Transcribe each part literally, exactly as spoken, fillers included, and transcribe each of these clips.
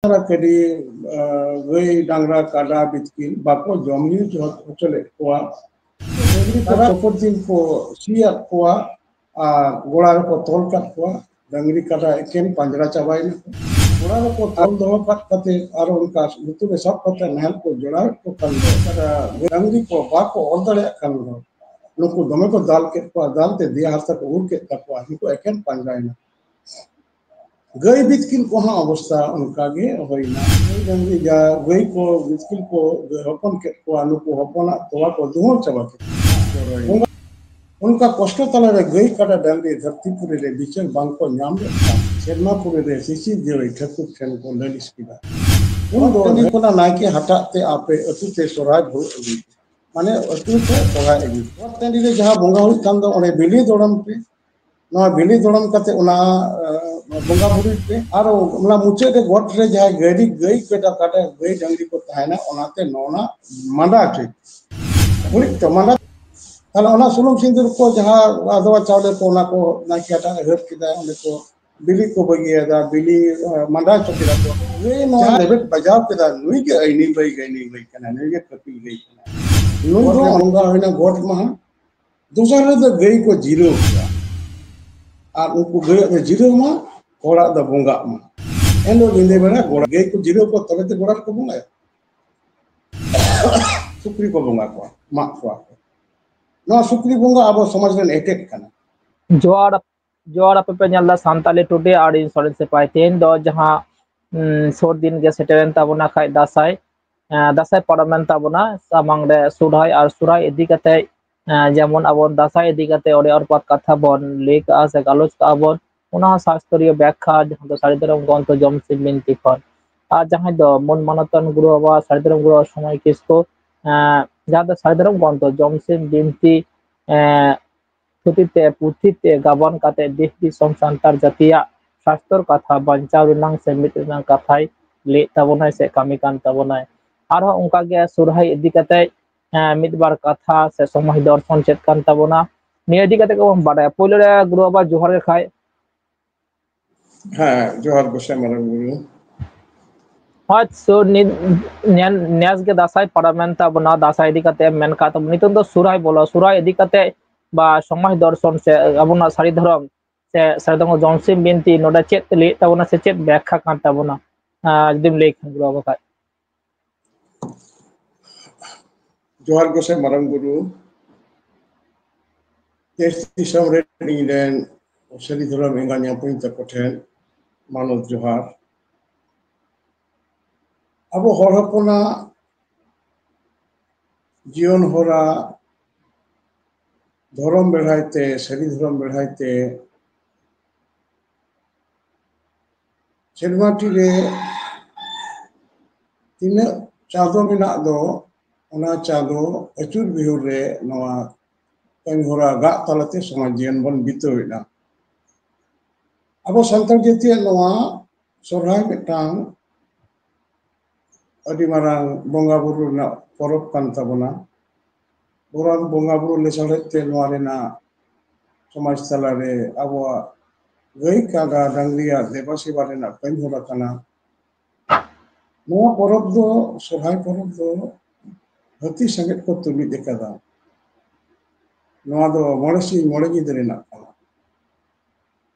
ᱰᱟᱝᱨᱟ ᱠᱟᱹᱰᱤ, ᱟᱸ, ᱜᱟᱹᱭ, ᱰᱟᱝᱨᱟ, ᱠᱟᱰᱟ, ᱵᱤᱛᱠᱤᱞ ᱵᱟᱠᱚ ᱡᱚᱢ ᱧᱩ ᱦᱚᱪᱚ-, ᱦᱚᱪᱚ ᱞᱮᱫ ᱠᱚᱣᱟ᱾ ᱰᱟᱝᱨᱤ ᱠᱚ ᱪᱚᱯᱚᱫ ᱫᱤᱱ ᱠᱚ ᱥᱤᱭᱟᱫ ᱠᱚᱣᱟ ᱟᱨ ᱜᱚᱲᱟ ᱨᱮᱠᱚ ᱛᱚᱞ ᱠᱟᱫ ᱠᱚᱣᱟ᱾ ᱰᱟᱝᱨᱤ ᱠᱟᱰᱟ ᱮᱠᱮᱱ ᱯᱟᱸᱡᱽᱨᱟ ᱪᱟᱵᱟᱭᱮᱱᱟ ᱠᱚ᱾ ᱜᱚᱲᱟ ᱨᱮᱠᱚ ᱛᱚᱞ ᱫᱚᱦᱚ ᱠᱟᱫ ᱠᱟᱛᱮ ᱟᱨ ᱚᱱᱠᱟ ᱞᱩᱛᱩᱨ ᱨᱮ ᱥᱟᱵ ᱠᱟᱛᱮ ᱱᱟᱦᱮᱞ ᱠᱚ ᱡᱚᱲᱟᱣᱮᱫ ᱠᱚ ᱠᱷᱟᱱ ᱫᱚ, ᱠᱟᱰᱟ, ᱰᱟᱝᱨᱤ ᱠᱚ ᱵᱟᱠᱚ ᱚᱨ ᱫᱟᱲᱮᱭᱟᱜ ᱠᱟᱱ ᱫᱚ, ᱱᱩᱠᱩ ᱫᱚᱢᱮ ᱠᱚ ᱫᱟᱞ ᱠᱮᱫ ᱠᱚᱣᱟ, ᱫᱟᱞ ᱛᱮ ᱫᱮᱭᱟ ᱦᱟᱨᱛᱟ ᱠᱚ ᱩᱨ ᱠᱮᱫ ᱛᱟᱠᱚᱣᱟ, ᱱᱩᱠᱩ ᱮᱠᱮᱱ ᱯᱟᱸᱡᱽᱨᱟᱭᱮᱱᱟ᱾ ᱜᱟᱹᱭ ᱵᱤᱛᱠᱤᱞ ᱠᱚᱦᱚᱸ ᱚᱵᱚᱥᱛᱟ ᱚᱱᱠᱟ ᱜᱮ ᱦᱩᱭᱱᱟ᱾ ᱜᱟᱹᱭ ᱰᱟᱝᱨᱤ ᱡᱟ ᱜᱟᱹᱭ ᱠᱚ ᱵᱤᱛᱠᱤᱞ ᱠᱚ ᱦᱚᱯᱚᱱ ᱠᱮᱫ ᱠᱚᱣᱟ, ᱱᱩᱠᱩ ᱦᱚᱯᱚᱱᱟᱜ ᱛᱚᱣᱟ ᱠᱚ ᱫᱩᱦᱟᱹᱣ ᱪᱟᱵᱟ ᱠᱮᱫ ᱠᱚᱣᱟ᱾ ᱚᱱᱠᱟ ᱠᱚᱥᱴᱚ ᱛᱟᱞᱟᱨᱮ ᱜᱟᱹᱭ ᱠᱟᱰᱟ ᱰᱟᱝᱨᱤ ᱫᱷᱟᱹᱨᱛᱤ ᱯᱩᱨᱤ ᱨᱮ ᱵᱤᱪᱟᱹᱨ ᱵᱟᱝ ᱠᱚ ᱧᱟᱢ ᱞᱮᱫ ᱠᱷᱟᱱ, ᱥᱮᱨᱢᱟ ᱯᱩᱨᱤ ᱨᱮ ᱥᱤᱥᱤᱨ ᱡᱟᱹᱣᱤ ᱴᱷᱟᱹᱠᱩᱨ ᱴᱷᱮᱱ ᱠᱚ ᱞᱟᱹᱞᱤᱥ ᱠᱮᱫᱟ᱾ ᱩᱱ ᱫᱚ ᱴᱟᱺᱰᱤ ᱠᱷᱚᱱᱟᱜ ᱱᱟᱭᱠᱮ ᱦᱟᱴᱟᱜ ᱛᱮ ᱟᱯᱮ ᱟᱹᱛᱩ ᱛᱮ ᱥᱚᱨᱦᱟᱭ ᱵᱷᱩᱲ ᱟᱹᱜᱩᱭ ᱯᱮ᱾ ᱢᱟᱱᱮ ᱟᱹᱛᱩ ᱛᱮ ᱥᱚᱨᱦᱟᱭ ᱟᱹᱜᱩᱭ ᱯᱮ᱾ ᱜᱚᱴ ᱴᱟᱺᱰᱤ ᱨᱮ ᱡᱟᱦᱟᱸ ᱵᱚᱸᱜᱟ ᱦᱩᱭᱩᱜ ᱠᱟᱱ ᱫᱚ, ᱚᱸᱰᱮ ᱵᱤᱞᱤ ᱫᱚᱲᱚᱢ ᱯᱮ᱾ ᱱᱚᱣᱟ ᱵᱤᱞᱤ ᱫᱚᱲᱚᱢ ᱠᱟᱛᱮ ᱚᱱᱟ, ᱮ, ᱵᱚᱸᱜᱟ ᱵᱩᱨᱩᱭ ᱯᱮ᱾ ᱟᱨ ᱚᱱᱟ ᱢᱩᱪᱟᱹᱫ ᱨᱮ ᱜᱚᱴ ᱨᱮ ᱡᱟᱦᱟᱸᱭ ᱜᱟᱹᱭ, ᱜᱟᱹᱭ ᱠᱟᱰᱟ, ᱠᱟᱰᱟ, ᱜᱟᱹᱭ ᱰᱟᱝᱨᱤ ᱠᱚ ᱛᱟᱦᱮᱱᱟ, ᱚᱱᱟᱛᱮ ᱱᱚᱣᱟ ᱢᱟᱸᱰᱟ ᱦᱚᱪᱚᱭ ᱯᱮ᱾ ᱵᱩᱡᱽ ᱛᱚ, ᱢᱟᱸᱰᱟ᱾ ᱛᱟᱦᱞᱮ ᱚᱱᱟ ᱥᱩᱱᱩᱢ ᱥᱤᱸᱫᱩᱨ ᱠᱚ, ᱡᱟᱦᱟᱸ ᱟᱫᱣᱟ ᱪᱟᱣᱞᱮ ᱠᱚ, ᱚᱱᱟ ᱠᱚ ᱱᱟᱭᱠᱮ ᱦᱟᱴᱟᱜ ᱨᱮ ᱦᱟᱹᱨ ᱠᱮᱫᱟ, ᱚᱸᱰᱮ ᱠᱚ ᱵᱤᱞᱤ ᱠᱚ ᱵᱟᱹᱜᱤᱭᱟᱫᱟ, ᱵᱤᱞᱤ, ᱮ, ᱢᱟᱸᱰᱟ ᱦᱚᱪᱚ ᱠᱮᱫᱟ ᱠᱚ᱾ ᱜᱟᱹᱭ ᱱᱚᱣᱟ ᱞᱮᱵᱮᱫ ᱵᱟᱡᱟᱣ ᱠᱮᱫᱟ, ᱱᱩᱭ ᱜᱮ ᱟᱹᱭᱱᱤ ᱵᱟᱹᱭ ᱜᱟᱹᱭᱱᱤ ᱵᱟᱹᱭ ᱠᱟᱱᱟ, ᱱᱩᱭ ᱜᱮ ᱠᱟᱹᱯᱤᱞ ᱜᱟᱹᱭ ᱠᱟᱱᱟ᱾ ᱱᱩᱭ ᱫᱚ ᱵᱚᱸᱜᱟ ᱦᱩᱭᱱᱟ ᱜᱚᱴ ᱢᱟᱦᱟ, ᱫᱚᱥᱟᱨ ᱦᱤᱞᱳᱜ ᱫᱚ ᱜᱟᱹᱭ ᱠᱚ ᱡᱤᱨᱟᱹᱣ ᱠᱚᱣᱟ᱾ ᱟᱨ ᱩᱱᱠᱩ ᱜᱟᱹᱭᱟᱜ ᱫᱚ ᱡᱤᱨᱟᱹᱣ ᱢᱟ, ᱦᱚᱲᱟᱜ ᱫᱚ ᱵᱚᱸᱜᱟᱜ ᱢᱟ᱾ ᱮᱱᱦᱤᱞᱳᱜ ᱧᱤᱫᱟᱹ ᱵᱮᱲᱟ ᱜᱚᱲᱟ, ᱜᱟᱹᱭ ᱠᱚ ᱡᱤᱨᱟᱹᱣ ᱠᱚᱣᱟ, ᱛᱚᱵᱮ ᱛᱚ ᱜᱚᱲᱟ ᱨᱮᱠᱚ ᱵᱚᱸᱜᱟᱭᱟ᱾ ᱥᱩᱠᱨᱤ ᱠᱚ ᱵᱚᱸᱜᱟ ᱠᱚᱣᱟ, ᱢᱟᱜ ᱠᱚᱣᱟ ᱠᱚ᱾ ᱱᱚᱣᱟ ᱥᱩᱠᱨᱤ ᱵᱚᱸᱜᱟ ᱟᱵᱚ ᱥᱚᱢᱟᱡᱽ ᱨᱮᱱ ᱮᱴᱮᱫ ᱠᱟᱱᱟ᱾ ᱡᱚᱦᱟᱨ, ᱡᱚᱦᱟᱨ, ᱟᱯᱮ ᱯᱮ ᱧᱮᱞ ᱮᱫᱟ ᱥᱟᱱᱛᱟᱞᱤ ᱴᱩᱰᱮ ᱟᱨ ᱤᱧ ᱥᱚᱨᱮᱱ ᱥᱤᱯᱟᱦᱤ᱾ ᱛᱮᱦᱮᱧ ᱫᱚ ᱡᱟᱦᱟᱸ, ᱩᱸ, ᱥᱩᱨ ᱫᱤᱱ ᱜᱮ ᱥᱮᱴᱮᱨᱮᱱ ᱛᱟᱵᱚᱱᱟ ᱠᱷᱟᱡ ᱫᱟᱸᱥᱟᱭ, ᱮᱸ, ᱫᱟᱸᱥᱟᱭ ᱯᱟᱨᱚᱢᱮᱱ ᱛᱟᱵᱚᱱᱟ, ᱥᱟᱢᱟᱝ ᱨᱮ ᱥᱚᱨᱦᱟᱭ, ᱟᱨ ᱥᱚᱨᱦᱟᱭ ᱤᱫᱤ ᱠᱟᱛᱮ, ᱮᱸ, ᱡᱮᱢᱚᱱ ᱟᱵᱚ ᱫᱟᱸᱥᱟᱭ ᱤᱫᱤ ᱠᱟᱛᱮ ᱚᱲᱮ ᱚᱨᱯᱟᱛ ᱠᱟᱛᱷᱟ ᱵᱚᱱ ᱞᱟᱹᱭ ᱠᱟᱜᱼᱟ ᱥᱮ ᱜᱟᱞᱚᱪ ᱠᱟᱜᱼᱟ ᱵᱚᱱ, ᱚᱱᱟ ᱦᱚᱸ ᱥᱟᱥᱛᱚᱨᱤᱭᱚ ᱵᱮᱠᱠᱷᱟ, ᱡᱟᱦᱟᱸ ᱫᱚ ᱥᱟᱹᱨᱤ ᱫᱷᱚᱨᱚᱢ ᱜᱨᱚᱱᱛᱷᱚ ᱡᱚᱢᱥᱤᱢ ᱵᱤᱱᱛᱤ ᱠᱷᱚᱱ᱾ ᱟᱨ ᱡᱟᱦᱟᱸᱭ ᱫᱚ ᱢᱟᱹᱱ ᱢᱟᱱᱚᱛᱟᱱ ᱜᱩᱨᱩ ᱵᱟᱵᱟ ᱥᱟᱹᱨᱤ ᱫᱷᱚᱨᱚᱢ ᱜᱩᱨᱩ ᱥᱚᱢᱚᱭ ᱠᱤᱥᱠᱩ, ᱮᱸ, ᱡᱟᱦᱟᱸ ᱫᱚ ᱥᱟᱹᱨᱤ ᱫᱷᱚᱨᱚᱢ ᱜᱨᱚᱱᱛᱷᱚ ᱡᱚᱢᱥᱤᱢ ᱵᱤᱱᱛᱤ, ᱮᱸ, ᱛᱷᱩᱛᱤ ᱛᱮ, ᱯᱩᱛᱷᱤ ᱛᱮ ᱜᱟᱵᱟᱱ ᱠᱟᱛᱮ ᱫᱮᱥ ᱫᱤᱥᱚᱢ ᱥᱟᱱᱛᱟᱲ ᱡᱟᱹᱛᱤᱭᱟᱜ ᱥᱟᱥᱛᱚᱨ ᱠᱟᱛᱷᱟ ᱵᱟᱧᱪᱟᱣ ᱨᱮᱱᱟᱜ ᱥᱮ ᱢᱤᱫ ᱨᱮᱱᱟᱜ ᱠᱟᱛᱷᱟᱭ ᱞᱟᱹᱭᱮᱫ ᱛᱟᱵᱚᱱᱟᱭ ᱥᱮ ᱠᱟᱹᱢᱤ ᱠᱟᱱ ᱛᱟᱵᱚᱱᱟᱭ᱾ ᱟᱨᱦᱚᱸ ᱚᱱᱠᱟ ᱜᱮ ᱥᱚᱨᱦᱟᱭ ᱤᱫᱤ ᱠᱟᱛᱮ, ᱮᱸ, ᱢᱤᱫ ᱵᱟᱨ ᱠᱟᱛᱷᱟ ᱥᱮ ᱥᱚᱢᱟᱡᱽ ᱫᱚᱨᱥᱚᱱ ᱪᱮᱫ ᱠᱟᱱ ᱛᱟᱵᱚᱱᱟ, ᱱᱤᱭᱟᱹ ᱤᱫᱤ ᱠᱟᱛᱮ ᱜᱮᱵᱚᱱ ᱵᱟᱰᱟᱭᱟ᱾ ᱯᱳᱭᱞᱳ ᱨᱮ ᱜᱩᱨᱩ ᱵᱟᱵᱟ ᱡᱚᱦᱟᱨ ᱜᱮ ᱠᱷᱟᱡ᱾ ᱦᱮᱸ, ᱡᱚᱦᱟᱨ ᱜᱚᱸᱥᱟᱭ ᱢᱟᱨᱟᱝ ᱵᱩᱨᱩ᱾ ᱦᱳᱭ, so ᱱᱤᱛ ᱧᱮᱞ, ᱱᱮᱥ ᱜᱮ ᱫᱟᱸᱥᱟᱭ ᱯᱟᱨᱚᱢᱮᱱ ᱛᱟᱵᱚᱱᱟ, ᱫᱟᱸᱥᱟᱭ ᱤᱫᱤ ᱠᱟᱛᱮ ᱮᱢ ᱢᱮᱱ ᱠᱟᱜ ᱛᱟᱵᱚᱱᱟ᱾ ᱱᱤᱛᱚᱝ ᱫᱚ ᱥᱚᱨᱦᱟᱭ ᱵᱚᱞᱚ, ᱥᱚᱨᱦᱟᱭ ᱤᱫᱤ ᱠᱟᱛᱮ ᱵᱟ ᱥᱚᱢᱟᱡᱽ ᱫᱚᱨᱥᱚᱱ ᱥᱮ ᱟᱵᱚᱱᱟᱜ ᱥᱟᱹᱨᱤ ᱫᱷᱚᱨᱚᱢ ᱥᱮ ᱥᱟᱹᱨᱤ ᱫᱷᱚᱨᱚᱢ ᱡᱚᱢᱥᱤᱢ ᱵᱤᱱᱛᱤ ᱱᱚᱰᱮ ᱪᱮᱫ ᱞᱟᱹᱭᱮᱫ ᱛᱟᱵᱚᱱᱟ ᱥᱮ ᱪᱮᱫ ᱵᱮᱠᱠᱷᱟ ᱠᱟᱱ ᱛᱟᱵᱚᱱᱟ, ᱟᱸ, ᱡᱩᱫᱤᱢ ᱞᱟᱹᱭ ᱠᱷᱟᱱ ᱜᱚᱲᱚ ᱵᱟᱠᱷᱟᱡ᱾ ᱡᱚᱦᱟᱨ ᱜᱚᱸᱥᱟᱭ ᱢᱟᱨᱟᱝ ᱵᱩᱨᱩ, ᱫᱮᱥ ᱫᱤᱥᱚᱢ ᱨᱮ ᱤᱧ ᱨᱮᱱ ᱥᱟᱹᱨᱤ ᱫᱷᱚᱨᱚᱢ ᱮᱸᱜᱟ ᱧᱟᱯᱟᱹᱧ ᱛᱟᱠᱚ ᱴᱷᱮᱱ ᱢᱟᱱᱚᱛ ᱡᱚᱦᱟᱨ᱾ ᱟᱵᱚ ᱦᱚᱲ ᱦᱚᱯᱚᱱᱟᱜ ᱡᱤᱭᱚᱱ ᱦᱚᱨᱟ ᱫᱷᱚᱨᱚᱢ ᱵᱮᱲᱦᱟᱭ ᱛᱮ, ᱥᱟᱹᱨᱤ ᱫᱷᱚᱨᱚᱢ ᱵᱮᱲᱦᱟᱭ ᱛᱮ ᱥᱮᱨᱢᱟ ᱴᱤ ᱨᱮ ᱛᱤᱱᱟᱹᱜ ᱪᱟᱸᱫᱚ ᱢᱮᱱᱟᱜ ᱫᱚ, ᱚᱱᱟ ᱪᱟᱸᱫᱚ ᱟᱹᱪᱩᱨ ᱵᱤᱦᱩᱨ ᱨᱮ ᱱᱚᱣᱟ ᱠᱟᱹᱢᱤ ᱦᱚᱨᱟ ᱜᱟᱜ ᱛᱟᱞᱟᱛᱮ ᱥᱚᱢᱟᱡᱽ ᱡᱤᱭᱚᱱ ᱵᱚᱱ ᱵᱤᱛᱟᱹᱣᱮᱫᱼᱟ᱾ ᱟᱵᱚ ᱥᱟᱱᱛᱟᱲ ᱡᱟᱹᱛᱤᱭᱟᱜ ᱱᱚᱣᱟ ᱥᱚᱨᱦᱟᱭ ᱢᱤᱫᱴᱟᱝ ᱟᱹᱰᱤ ᱢᱟᱨᱟᱝ ᱵᱚᱸᱜᱟ ᱵᱩᱨᱩ ᱨᱮᱱᱟᱜ ᱯᱚᱨᱚᱵᱽ ᱠᱟᱱ ᱛᱟᱵᱚᱱᱟ᱾ ᱵᱚᱸᱜᱟ, ᱵᱚᱸᱜᱟ ᱵᱩᱨᱩ ᱞᱮᱥᱟᱲᱦᱮᱫ ᱛᱮ ᱱᱚᱣᱟ ᱨᱮᱱᱟᱜ ᱥᱚᱢᱟᱡᱽ ᱛᱟᱞᱟᱨᱮ ᱟᱵᱚᱣᱟᱜ ᱜᱟᱹᱭ ᱠᱟᱰᱟ ᱰᱟᱝᱨᱤᱭᱟᱜ ᱫᱮᱵᱟ ᱥᱮᱵᱟ ᱨᱮᱱᱟᱜ ᱠᱟᱹᱢᱤ ᱦᱚᱨᱟ ᱠᱟᱱᱟ᱾ ᱱᱚᱣᱟ ᱯᱚᱨᱚᱵᱽ ᱫᱚ, ᱥᱚᱨᱦᱟᱭ ᱯᱚᱨᱚᱵᱽ ᱫᱚ ᱦᱟᱹᱛᱤ ᱥᱟᱸᱜᱮᱫ ᱠᱚ ᱛᱩᱞᱩᱡ ᱟᱠᱟᱫᱟ᱾ ᱱᱚᱣᱟ ᱫᱚ ᱢᱚᱬᱮ ᱥᱤᱧ ᱢᱚᱬᱮ ᱧᱤᱫᱟᱹ ᱨᱮᱱᱟᱜ ᱠᱟᱱᱟ᱾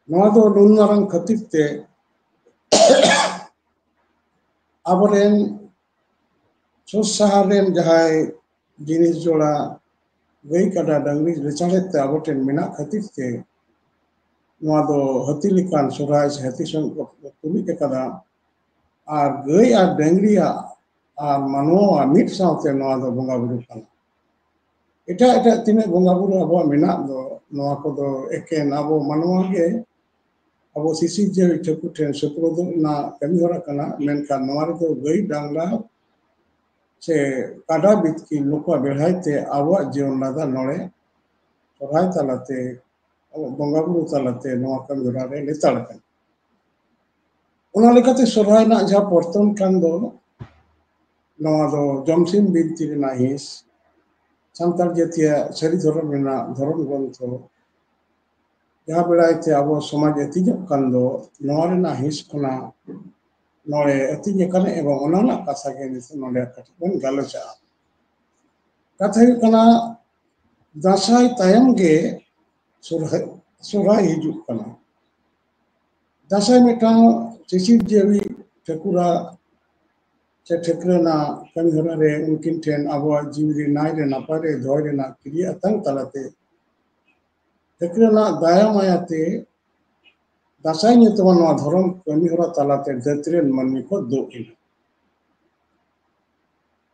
ᱱᱚᱣᱟ ᱫᱚ ᱱᱩᱱ ᱢᱟᱨᱟᱝ ᱠᱷᱟᱹᱛᱤᱨ ᱛᱮ ᱟᱵᱚᱨᱮᱱ ᱥᱩᱨ ᱥᱟᱦᱟᱨ ᱨᱮᱱ ᱡᱟᱦᱟᱸᱭ ᱡᱤᱱᱤᱥ ᱡᱚᱲᱟ ᱜᱟᱹᱭ ᱠᱟᱰᱟ ᱰᱟᱝᱨᱤ ᱞᱮᱪᱟᱲᱦᱮᱫ ᱛᱮ ᱟᱵᱚ ᱴᱷᱮᱱ ᱢᱮᱱᱟᱜ ᱠᱷᱟᱹᱛᱤᱨ ᱛᱮ ᱱᱚᱣᱟ ᱫᱚ ᱦᱟᱹᱛᱤ ᱞᱮᱠᱟᱱ ᱥᱚᱨᱦᱟᱭ ᱥᱮ ᱦᱟᱹᱛᱤ ᱥᱚᱸᱜᱮ ᱠᱚ ᱛᱩᱞᱩᱡ ᱟᱠᱟᱫᱟ᱾ ᱟᱨ ᱜᱟᱹᱭ ᱟᱨ ᱰᱟᱝᱨᱤᱭᱟᱜ ᱟᱨ ᱢᱟᱱᱣᱟᱣᱟᱜ ᱢᱤᱫ ᱥᱟᱶᱛᱮ ᱱᱚᱣᱟ ᱫᱚ ᱵᱚᱸᱜᱟ ᱵᱩᱨᱩ ᱠᱟᱱᱟ᱾ ᱮᱴᱟᱜ ᱮᱴᱟᱜ ᱛᱤᱱᱟᱹᱜ ᱵᱚᱸᱜᱟ ᱵᱩᱨᱩ ᱟᱵᱚᱣᱟᱜ ᱢᱮᱱᱟᱜ ᱫᱚ, ᱱᱚᱣᱟ ᱠᱚᱫᱚ ᱮᱠᱮᱱ ᱟᱵᱚ ᱢᱟᱱᱣᱟ ᱜᱮ ᱟᱵᱚ ᱥᱤᱥᱤᱨ ᱡᱤᱣᱤ ᱴᱷᱟᱹᱠᱩᱨ ᱴᱷᱮᱱ ᱥᱩᱯᱨᱩᱫᱚᱜ ᱨᱮᱱᱟᱜ ᱠᱟᱹᱢᱤ ᱦᱚᱨᱟ ᱠᱟᱱᱟ᱾ ᱢᱮᱱᱠᱷᱟᱱ ᱱᱚᱣᱟ ᱨᱮᱫᱚ ᱜᱟᱹᱭ ᱰᱟᱝᱨᱟ ᱥᱮ ᱠᱟᱰᱟ ᱵᱤᱛᱠᱤᱞ ᱱᱩᱠᱩᱣᱟᱜ ᱵᱮᱲᱦᱟᱭ ᱛᱮ ᱟᱵᱚᱣᱟᱜ ᱡᱤᱭᱚᱱ ᱞᱟᱫᱟ ᱱᱚᱰᱮ ᱥᱚᱨᱦᱟᱭ ᱛᱟᱞᱟᱛᱮ, ᱟᱵᱚ ᱵᱚᱸᱜᱟ ᱵᱩᱨᱩ ᱛᱟᱞᱟᱛᱮ ᱱᱚᱣᱟ ᱠᱟᱹᱢᱤ ᱦᱚᱨᱟ ᱨᱮ ᱞᱮᱛᱟᱲ ᱟᱠᱟᱱᱟ᱾ ᱚᱱᱟ ᱞᱮᱠᱟᱛᱮ ᱥᱚᱨᱦᱟᱭ ᱨᱮᱱᱟᱜ ᱡᱟᱦᱟᱸ ᱯᱚᱨᱛᱚᱱ ᱠᱟᱱ ᱫᱚ, ᱱᱚᱣᱟ ᱫᱚ ᱡᱚᱢᱥᱤᱢ ᱵᱤᱱᱛᱤ ᱨᱮᱱᱟᱜ ᱦᱤᱸᱥ, ᱥᱟᱱᱛᱟᱲ ᱡᱟᱹᱛᱤᱭᱟᱜ ᱥᱟᱹᱨᱤ ᱫᱷᱚᱨᱚᱢ ᱨᱮᱱᱟᱜ ᱫᱷᱚᱨᱚᱢ ᱜᱨᱚᱱᱛᱷᱚ, ᱡᱟᱦᱟᱸ ᱵᱮᱲᱟᱭ ᱛᱮ ᱟᱵᱚ ᱥᱚᱢᱟᱡᱽ ᱟᱹᱛᱤᱧᱚᱜ ᱠᱟᱱ ᱫᱚ, ᱱᱚᱣᱟ ᱨᱮᱱᱟᱜ ᱦᱤᱸᱥ ᱠᱷᱚᱱᱟᱜ ᱱᱚᱰᱮ ᱟᱹᱛᱤᱧ ᱟᱠᱟᱱᱟ, ᱮᱵᱚᱝ ᱚᱱᱟ ᱨᱮᱱᱟᱜ ᱠᱟᱛᱷᱟ ᱜᱮ ᱱᱤᱛᱚᱜ ᱱᱚᱰᱮ ᱠᱟᱹᱴᱤᱡ ᱵᱚᱱ ᱜᱟᱞᱚᱪᱟ᱾ ᱠᱟᱛᱷᱟ ᱦᱩᱭᱩᱜ ᱠᱟᱱᱟ, ᱫᱟᱸᱥᱟᱭ ᱛᱟᱭᱚᱢ ᱜᱮ ᱥᱚᱨᱦᱟᱭ, ᱥᱚᱨᱦᱟᱭ ᱦᱤᱡᱩᱜ ᱠᱟᱱᱟ᱾ ᱫᱟᱸᱥᱟᱭ ᱢᱤᱫᱴᱟᱝ ᱥᱤᱥᱤᱨ ᱡᱤᱣᱤ ᱴᱷᱟᱹᱠᱩᱨᱟᱜ ᱥᱮ ᱴᱷᱟᱹᱠᱨᱟᱹᱱᱟᱜ ᱠᱟᱹᱢᱤ ᱦᱚᱨᱟ ᱨᱮ ᱩᱱᱠᱤᱱ ᱴᱷᱮᱱ ᱟᱵᱚᱣᱟᱜ ᱡᱤᱣᱤ ᱨᱮ ᱱᱟᱭ ᱨᱮ ᱱᱟᱯᱟᱭ ᱨᱮ ᱫᱚᱦᱚᱭ ᱨᱮᱱᱟᱜ ᱠᱤᱨᱭᱟᱹ ᱟᱛᱟᱝ ᱛᱟᱞᱟᱛᱮ ᱴᱷᱟᱹᱠᱨᱟᱹᱱᱟᱜ ᱫᱟᱭᱟ ᱢᱟᱭᱟ ᱛᱮ ᱫᱟᱸᱥᱟᱭ ᱧᱩᱛᱩᱢᱟᱱ ᱱᱚᱣᱟ ᱫᱷᱚᱨᱚᱢ ᱠᱟᱹᱢᱤ ᱦᱚᱨᱟ ᱛᱟᱞᱟᱛᱮ ᱫᱷᱟᱹᱨᱛᱤ ᱨᱮᱱ ᱢᱟᱹᱱᱢᱤ ᱠᱚ ᱫᱩᱜ ᱮᱱᱟ᱾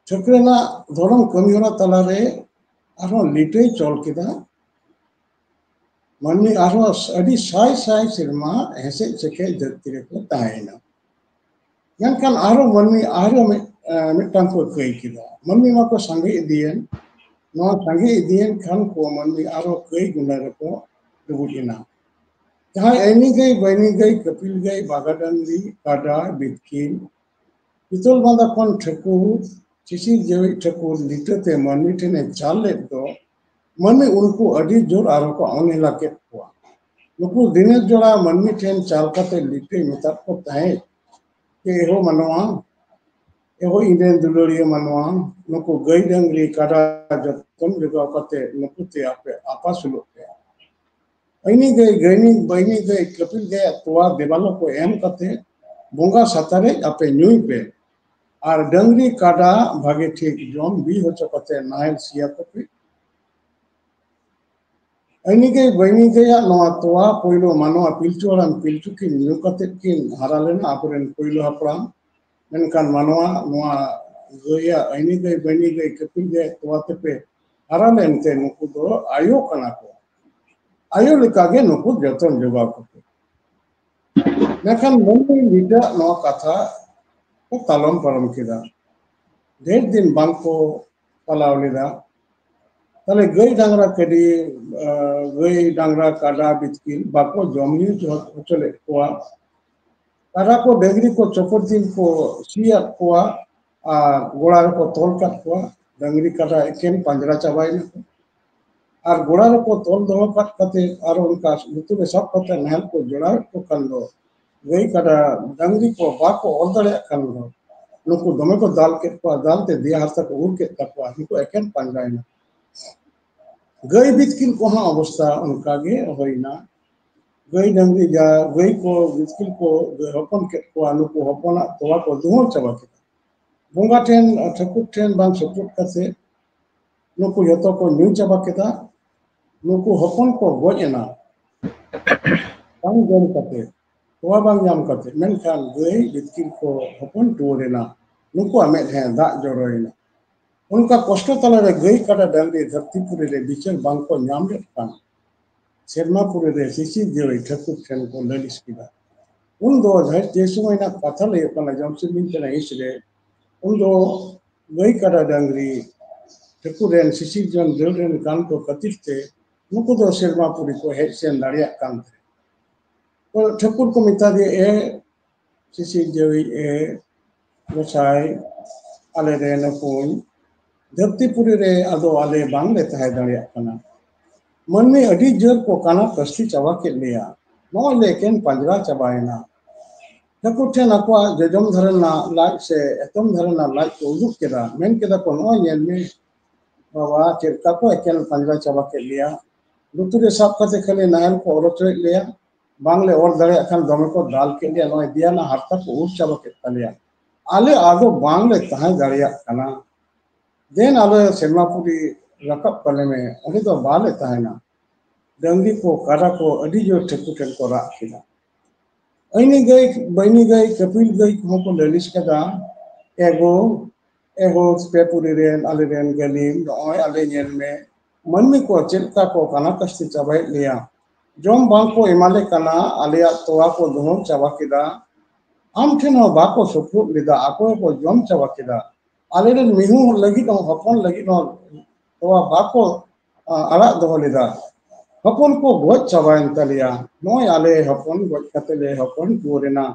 ᱴᱷᱟᱹᱠᱨᱟᱹᱱᱟᱜ ᱫᱷᱚᱨᱚᱢ ᱠᱟᱹᱢᱤ ᱦᱚᱨᱟ ᱛᱟᱞᱟᱨᱮ ᱟᱨᱦᱚᱸ ᱞᱤᱴᱟᱹᱭ ᱪᱚᱞ ᱠᱮᱫᱟ᱾ ᱢᱟᱹᱱᱢᱤ ᱟᱨᱦᱚᱸ ᱟᱹᱰᱤ ᱥᱟᱭ ᱥᱟᱭ ᱥᱮᱨᱢᱟ ᱦᱮᱸᱥᱮᱡ ᱥᱮᱠᱮᱡ ᱫᱷᱟᱹᱨᱛᱤ ᱨᱮᱠᱚ ᱛᱟᱦᱮᱸᱭᱮᱱᱟ᱾ ᱢᱮᱱᱠᱷᱟᱱ ᱟᱨᱦᱚᱸ ᱢᱟᱹᱱᱢᱤ ᱟᱨᱦᱚᱸ ᱢᱤᱫ, ᱮ, ᱢᱤᱫᱴᱟᱝ ᱠᱚ ᱠᱟᱹᱭ ᱠᱮᱫᱟ᱾ ᱢᱟᱹᱱᱢᱤ ᱢᱟᱠᱚ ᱥᱟᱸᱜᱮ ᱤᱫᱤᱭᱮᱱ᱾ ᱱᱚᱣᱟ ᱥᱟᱸᱜᱮ ᱤᱫᱤᱭᱮᱱ ᱠᱷᱟᱱ ᱠᱚ ᱢᱟᱹᱱᱢᱤ ᱟᱨᱦᱚᱸ ᱠᱟᱹᱭ ᱜᱩᱱᱰᱟᱹ ᱨᱮᱠᱚ ᱰᱩᱵᱩᱡ ᱮᱱᱟ᱾ ᱡᱟᱦᱟᱸᱭ ᱟᱹᱭᱱᱤ ᱜᱟᱹᱭ, ᱵᱟᱹᱭᱱᱤ ᱜᱟᱹᱭ, ᱠᱟᱹᱯᱤᱞ ᱜᱟᱹᱭ, ᱵᱟᱜᱟ ᱰᱟᱝᱨᱤ, ᱠᱟᱰᱟ, ᱵᱤᱛᱠᱤᱞ, ᱯᱤᱛᱚᱞ ᱵᱟᱸᱫᱟ ᱠᱷᱚᱱ ᱴᱷᱟᱹᱠᱩᱨ, ᱥᱤᱥᱤᱨ ᱡᱮᱣᱮᱫ ᱴᱷᱟᱹᱠᱩᱨ ᱞᱤᱴᱟᱹᱛᱮ ᱢᱟᱹᱱᱢᱤ ᱴᱷᱮᱱᱮ ᱪᱟᱞ ᱞᱮᱫ ᱫᱚ, ᱢᱟᱹᱱᱢᱤ ᱩᱱᱠᱩ ᱟᱹᱰᱤ ᱡᱳᱨ ᱟᱨᱦᱚᱸ ᱠᱚ ᱚᱱᱦᱮᱞᱟ ᱠᱮᱫ ᱠᱚᱣᱟ᱾ ᱱᱩᱠᱩ ᱫᱤᱱᱟᱹᱜ ᱡᱚᱲᱟ ᱢᱟᱹᱱᱢᱤ ᱴᱷᱮᱱ ᱪᱟᱞ ᱠᱟᱛᱮ ᱞᱤᱴᱟᱹᱭ ᱢᱮᱛᱟᱫ ᱠᱚ ᱛᱟᱦᱮᱸᱫ, ᱡᱮ, ᱮᱦᱳ ᱢᱟᱱᱣᱟ, ᱮᱦᱳ ᱤᱧ ᱨᱮᱱ ᱫᱩᱞᱟᱹᱲᱤᱭᱟᱹ ᱢᱟᱱᱣᱟ, ᱱᱩᱠᱩ ᱜᱟᱹᱭ ᱰᱟᱹᱝᱨᱤ ᱠᱟᱰᱟ ᱡᱚᱛᱚᱱ ᱡᱚᱜᱟᱣ ᱠᱟᱛᱮ ᱱᱩᱠᱩ ᱛᱮ ᱟᱯᱮ ᱟᱯᱟᱥᱩᱞᱚᱜ ᱯᱮ᱾ ᱟᱹᱭᱱᱤ ᱜᱟᱹᱭ, ᱜᱟᱹᱭᱱᱤ, ᱵᱟᱹᱭᱱᱤ ᱜᱟᱹᱭ, ᱠᱟᱹᱯᱤᱞ ᱜᱟᱹᱭᱟᱜ ᱛᱚᱣᱟ ᱫᱮᱵᱟᱞᱚ ᱠᱚ ᱮᱢ ᱠᱟᱛᱮ ᱵᱚᱸᱜᱟ ᱥᱟᱛᱟᱨᱮᱡ ᱟᱯᱮ ᱧᱩᱭ ᱯᱮ᱾ ᱟᱨ ᱰᱟᱹᱝᱨᱤ ᱠᱟᱰᱟ ᱵᱷᱟᱜᱮ ᱴᱷᱤᱠ ᱡᱚᱢ ᱵᱤ ᱦᱚᱪᱚ ᱠᱟᱛᱮ ᱱᱟᱦᱮᱞ ᱥᱤᱭᱟ ᱠᱚᱯᱮ᱾ ᱟᱹᱭᱱᱤ ᱜᱟᱹᱭ ᱵᱟᱹᱭᱱᱤ ᱜᱟᱹᱭᱟᱜ ᱱᱚᱣᱟ ᱛᱚᱣᱟ ᱯᱳᱭᱞᱳ ᱢᱟᱱᱣᱟ ᱯᱤᱞᱪᱩ ᱦᱟᱲᱟᱢ ᱯᱤᱞᱪᱩ ᱠᱤᱱ ᱧᱩ ᱠᱟᱛᱮ ᱠᱤᱱ ᱦᱟᱨᱟ ᱞᱮᱱᱟ, ᱟᱵᱚᱨᱮᱱ ᱯᱳᱭᱞᱳ ᱦᱟᱯᱲᱟᱢ᱾ ᱢᱮᱱᱠᱷᱟᱱ ᱢᱟᱱᱣᱟ ᱱᱚᱣᱟ ᱜᱟᱹᱭᱟᱜ, ᱟᱹᱭᱱᱤ ᱜᱟᱹᱭ ᱵᱟᱹᱭᱱᱤ ᱜᱟᱹᱭ ᱠᱟᱹᱯᱤᱞ ᱜᱟᱹᱭᱟᱜ ᱛᱚᱣᱟ ᱛᱮᱯᱮ ᱦᱟᱨᱟ ᱞᱮᱱᱛᱮ ᱱᱩᱠᱩ ᱫᱚ ᱟᱭᱳ ᱠᱟᱱᱟ ᱠᱚ᱾ ᱟᱭᱳ ᱞᱮᱠᱟᱜᱮ ᱱᱩᱠᱩ ᱡᱚᱛᱚᱱ ᱡᱚᱜᱟᱣ ᱠᱚᱯᱮ᱾ ᱢᱮᱱᱠᱷᱟᱱ ᱢᱟᱹᱱᱢᱤ ᱱᱤᱛᱟᱜ ᱱᱚᱣᱟ ᱠᱟᱛᱷᱟ ᱠᱚ ᱛᱟᱞᱚᱢ ᱯᱟᱨᱚᱢ ᱠᱮᱫᱟ, ᱰᱷᱮᱨ ᱫᱤᱱ ᱵᱟᱝ ᱠᱚ ᱯᱟᱞᱟᱣ ᱞᱮᱫᱟ᱾ ᱛᱟᱦᱞᱮ ᱜᱟᱹᱭ ᱰᱟᱝᱨᱟ ᱠᱟᱹᱰᱤ, ᱟᱸ, ᱜᱟᱹᱭ ᱰᱟᱝᱨᱟ ᱠᱟᱰᱟ ᱵᱤᱛᱠᱤᱞ ᱵᱟᱠᱚ ᱡᱚᱢ ᱧᱩ ᱦᱚᱪᱚ ᱞᱮᱫ ᱠᱚᱣᱟ᱾ ᱠᱟᱰᱟ ᱠᱚ ᱰᱟᱹᱝᱨᱤ ᱠᱚ ᱪᱚᱯᱚᱫ ᱫᱤᱱ ᱠᱚ ᱥᱤᱭᱟᱫ ᱠᱚᱣᱟ ᱟᱨ ᱜᱚᱲᱟ ᱨᱮᱠᱚ ᱛᱚᱞ ᱠᱟᱫ ᱠᱚᱣᱟ᱾ ᱰᱟᱹᱝᱨᱤ ᱠᱟᱰᱟ ᱮᱠᱮᱱ ᱯᱟᱸᱡᱽᱨᱟ ᱪᱟᱵᱟᱭᱮᱱᱟ ᱠᱚ᱾ ᱟᱨ ᱜᱚᱲᱟ ᱨᱮᱠᱚ ᱛᱚᱞ ᱫᱚᱦᱚ ᱠᱟᱫ ᱠᱟᱛᱮ ᱟᱨ ᱚᱱᱠᱟ ᱞᱩᱛᱩᱨ ᱨᱮ ᱥᱟᱵ ᱠᱟᱛᱮ ᱱᱟᱦᱮᱞ ᱠᱚ ᱡᱚᱲᱟᱣᱮᱫ ᱠᱚ ᱠᱷᱟᱱ ᱫᱚ ᱜᱟᱹᱭ ᱠᱟᱰᱟ ᱰᱟᱝᱨᱤ ᱠᱚ ᱵᱟᱠᱚ ᱚᱨ ᱫᱟᱲᱮᱭᱟᱜ ᱠᱟᱱ ᱨᱮᱦᱚᱸ, ᱱᱩᱠᱩ ᱫᱚᱢᱮ ᱠᱚ ᱫᱟᱞ ᱠᱮᱫ ᱠᱚᱣᱟ, ᱫᱟᱞ ᱛᱮ ᱫᱮᱭᱟ ᱦᱟᱨᱛᱟ ᱠᱚ ᱩᱨ ᱠᱮᱫ ᱛᱟᱠᱚᱣᱟ, ᱱᱩᱠᱩ ᱮᱠᱮᱱ ᱯᱟᱸᱡᱽᱨᱟᱭᱮᱱᱟ᱾ ᱜᱟᱹᱭ ᱵᱤᱛᱠᱤᱞ ᱠᱚᱦᱚᱸ ᱚᱵᱚᱥᱛᱟ ᱚᱱᱠᱟ ᱜᱮ ᱦᱩᱭᱱᱟ᱾ ᱜᱟᱹᱭ ᱰᱟᱝᱨᱤ ᱡᱟ ᱜᱟᱹᱭ ᱠᱚ ᱵᱤᱛᱠᱤᱞ ᱠᱚ ᱦᱚᱯᱚᱱ ᱠᱮᱫ ᱠᱚᱣᱟ, ᱱᱩᱠᱩ ᱦᱚᱯᱚᱱᱟᱜ ᱛᱚᱣᱟ ᱠᱚ ᱫᱩᱦᱟᱹᱣ ᱪᱟᱵᱟ ᱠᱮᱫᱟ᱾ ᱵᱚᱸᱜᱟ ᱴᱷᱮᱱ, ᱴᱷᱟᱹᱠᱩᱨ ᱴᱷᱮᱱ ᱵᱟᱝ ᱥᱩᱯᱨᱩᱫ ᱠᱟᱛᱮ ᱱᱩᱠᱩ ᱡᱚᱛᱚ ᱠᱚ ᱧᱩ ᱪᱟᱵᱟ ᱠᱮᱫᱟ᱾ ᱱᱩᱠᱩ ᱦᱚᱯᱚᱱ ᱠᱚ ᱜᱚᱡ ᱮᱱᱟ, ᱵᱟᱝ ᱡᱚᱢ ᱠᱟᱛᱮ, ᱛᱚᱣᱟ ᱵᱟᱝ ᱧᱟᱢ ᱠᱟᱛᱮ, ᱢᱮᱱᱠᱷᱟᱱ ᱜᱟᱹᱭ ᱵᱤᱛᱠᱤᱞ ᱠᱚ ᱦᱚᱯᱚᱱ ᱴᱩᱣᱟᱹᱨ ᱮᱱᱟ, ᱱᱩᱠᱩᱣᱟᱜ ᱢᱮᱫ ᱦᱮᱸ ᱫᱟᱜ ᱡᱚᱨᱚᱭᱮᱱᱟ᱾ ᱚᱱᱠᱟ ᱠᱚᱥᱴᱚ ᱛᱟᱞᱟᱨᱮ ᱜᱟᱹᱭ ᱠᱟᱰᱟ ᱰᱟᱝᱨᱤ ᱫᱷᱟᱹᱨᱛᱤ ᱯᱩᱨᱤ ᱨᱮ ᱵᱤᱪᱟᱹᱨ ᱵᱟᱝ ᱠᱚ ᱧᱟᱢ ᱞᱮᱫ ᱠᱷᱟᱱ, ᱥᱮᱨᱢᱟ ᱯᱩᱨᱤ ᱨᱮ ᱥᱤᱥᱤᱨ ᱡᱟᱹᱣᱤ ᱴᱷᱟᱹᱠᱩᱨ ᱴᱷᱮᱱ ᱠᱚ ᱞᱟᱹᱞᱤᱥ ᱠᱮᱫᱟ᱾ ᱩᱱ ᱫᱚ ᱡᱟᱦᱟᱸ ᱡᱮ ᱥᱚᱢᱚᱭ ᱨᱮᱱᱟᱜ ᱠᱟᱛᱷᱟ ᱞᱟᱹᱭᱚᱜ ᱠᱟᱱᱟ, ᱡᱚᱢᱥᱤᱢ ᱵᱤᱱᱛᱤ ᱨᱮᱱᱟᱜ ᱦᱤᱸᱥ ᱨᱮ, ᱩᱱ ᱫᱚ ᱜᱟᱹᱭ ᱠᱟᱰᱟ ᱰᱟᱝᱨᱤ ᱴᱷᱟᱹᱠᱩᱨ ᱨᱮᱱ ᱥᱤᱥᱤᱨ ᱡᱚᱱ ᱫᱟᱹᱲ ᱨᱮᱱ ᱠᱟᱱ ᱠᱚ ᱠᱷᱟᱹᱛᱤᱨ ᱛᱮ ᱱᱩᱠᱩ ᱫᱚ ᱥᱮᱨᱢᱟ ᱯᱩᱨᱤ ᱠᱚ ᱦᱮᱡ ᱥᱮᱱ ᱫᱟᱲᱮᱭᱟᱜ ᱠᱟᱱ ᱛᱟᱦᱮᱸᱫ᱾ ᱛᱚ ᱴᱷᱟᱹᱠᱩᱨ ᱠᱚ ᱢᱮᱛᱟ ᱫᱮᱭᱟ, "ᱮ ᱥᱤᱥᱤᱨ ᱡᱟᱹᱣᱤᱡ, ᱮ ᱜᱚᱸᱥᱟᱭ, ᱟᱞᱮ ᱨᱮᱱ ᱦᱚᱯᱚᱱ, ᱫᱷᱟᱹᱨᱛᱤ ᱯᱩᱨᱤ ᱨᱮ ᱟᱫᱚ ᱟᱞᱮ ᱵᱟᱝᱞᱮ ᱛᱟᱦᱮᱸ ᱫᱟᱲᱮᱭᱟᱜ ᱠᱟᱱᱟ᱾ ᱢᱟᱹᱱᱢᱤ ᱟᱹᱰᱤ ᱡᱳᱨ ᱠᱚ ᱠᱟᱱᱟ ᱠᱟᱹᱥᱛᱤ ᱪᱟᱵᱟ ᱠᱮᱫ ᱞᱮᱭᱟ᱾ ᱱᱚᱜᱼᱚᱭ ᱞᱮ ᱮᱠᱮᱱ ᱯᱟᱸᱡᱽᱨᱟ ᱪᱟᱵᱟᱭᱮᱱᱟ᱾" ᱴᱷᱟᱹᱠᱩᱨ ᱴᱷᱮᱱ ᱟᱠᱚᱣᱟᱜ ᱡᱚᱡᱚᱢ ᱫᱷᱟᱨᱮ ᱨᱮᱱᱟᱜ ᱞᱟᱡ ᱥᱮ ᱮᱛᱚᱢ ᱫᱷᱟᱨᱮ ᱨᱮᱱᱟᱜ ᱞᱟᱡ ᱠᱚ ᱩᱫᱩᱜ ᱠᱮᱫᱟ᱾ ᱢᱮᱱ ᱠᱮᱫᱟ ᱠᱚ, "ᱱᱚᱜᱼᱚᱭ ᱧᱮᱞ ᱢᱮ ᱵᱟᱵᱟ, ᱪᱮᱫ ᱞᱮᱠᱟ ᱠᱚ ᱮᱠᱮᱱ ᱯᱟᱸᱡᱽᱨᱟ ᱪᱟᱵᱟ ᱠᱮᱫ ᱞᱮᱭᱟ᱾ ᱞᱩᱛᱩᱨ ᱨᱮ ᱥᱟᱵ ᱠᱟᱛᱮ ᱠᱷᱟᱹᱞᱤ ᱱᱟᱦᱮᱞ ᱠᱚ ᱚᱨ ᱦᱚᱪᱚᱭᱮᱫ ᱞᱮᱭᱟ, ᱵᱟᱝᱞᱮ ᱚᱨ ᱫᱟᱲᱮᱭᱟᱜ ᱠᱷᱟᱱ ᱫᱚᱢᱮ ᱠᱚ ᱫᱟᱞ ᱠᱮᱫ ᱞᱮᱭᱟ, ᱱᱚᱜᱼᱚᱭ ᱫᱮᱭᱟ ᱨᱮᱱᱟᱜ ᱦᱟᱨᱛᱟ ᱠᱚ ᱩᱨ ᱪᱟᱵᱟ ᱠᱮᱫ ᱛᱟᱞᱮᱭᱟ᱾ ᱟᱞᱮ ᱟᱫᱚ ᱵᱟᱝᱞᱮ ᱛᱟᱦᱮᱸ ᱫᱟᱲᱮᱭᱟᱜ ᱠᱟᱱᱟ᱾ ᱫᱮᱱ ᱟᱞᱮ ᱥᱮᱨᱢᱟ ᱯᱩᱨᱤ ᱨᱟᱠᱟᱵ ᱠᱟᱞᱮ ᱢᱮ, ᱚᱸᱰᱮ ᱫᱚ ᱵᱟᱞᱮ ᱛᱟᱦᱮᱱᱟ᱾" ᱰᱟᱹᱝᱨᱤ ᱠᱚ, ᱠᱟᱰᱟ ᱠᱚ ᱟᱹᱰᱤ ᱡᱳᱨ ᱴᱷᱟᱹᱠᱩᱨ ᱴᱷᱮᱱ ᱠᱚ ᱨᱟᱜ ᱠᱮᱫᱟ᱾ ᱟᱹᱭᱱᱤ ᱜᱟᱹᱭ, ᱵᱟᱹᱭᱱᱤ ᱜᱟᱹᱭ, ᱠᱟᱹᱯᱤᱞ ᱜᱟᱹᱭ ᱠᱚᱦᱚᱸ ᱠᱚ ᱞᱟᱹᱞᱤᱥ ᱠᱮᱫᱟ, "ᱮ ᱜᱳ, ᱮ ᱦᱳ, ᱯᱮ ᱯᱩᱨᱤ ᱨᱮᱱ ᱟᱞᱮ ᱨᱮᱱ ᱜᱟᱹᱞᱤᱢ, ᱱᱚᱜᱼᱚᱭ ᱟᱞᱮ ᱧᱮᱞ ᱢᱮ, ᱢᱟᱹᱱᱢᱤ ᱠᱚ ᱪᱮᱫ ᱞᱮᱠᱟ ᱠᱚ ᱠᱟᱱᱟ ᱠᱟᱥᱛᱤ ᱪᱟᱵᱟᱭᱮᱫ ᱞᱮᱭᱟ᱾ ᱡᱚᱢ ᱵᱟᱝ ᱠᱚ ᱮᱢᱟ ᱞᱮ ᱠᱟᱱᱟ, ᱟᱞᱮᱭᱟᱜ ᱛᱚᱣᱟ ᱠᱚ ᱫᱩᱦᱟᱹᱣ ᱪᱟᱵᱟ ᱠᱮᱫᱟ᱾ ᱟᱢ ᱴᱷᱮᱱ ᱦᱚᱸ ᱵᱟᱠᱚ ᱥᱩᱯᱨᱩᱫ ᱞᱮᱫᱟ, ᱟᱠᱚ ᱜᱮᱠᱚ ᱡᱚᱢ ᱪᱟᱵᱟ ᱠᱮᱫᱟ᱾ ᱟᱞᱮ ᱨᱮᱱ ᱢᱤᱦᱩ ᱞᱟᱹᱜᱤᱫ ᱦᱚᱸ, ᱦᱚᱯᱚᱱ ᱞᱟᱹᱜᱤᱫ ᱦᱚᱸ ᱛᱚᱣᱟ ᱵᱟᱠᱚ, ᱟ, ᱟᱲᱟᱜ ᱫᱚᱦᱚ ᱞᱮᱫᱟ᱾ ᱦᱚᱯᱚᱱ ᱠᱚ ᱜᱚᱡ ᱪᱟᱵᱟᱭᱮᱱ ᱛᱟᱞᱮᱭᱟ᱾ ᱱᱚᱜᱼᱚᱭ ᱟᱞᱮ ᱦᱚᱯᱚᱱ ᱜᱚᱡ ᱠᱟᱛᱮ ᱞᱮ ᱦᱚᱯᱚᱱ ᱴᱩᱣᱟᱹᱨ ᱮᱱᱟ᱾"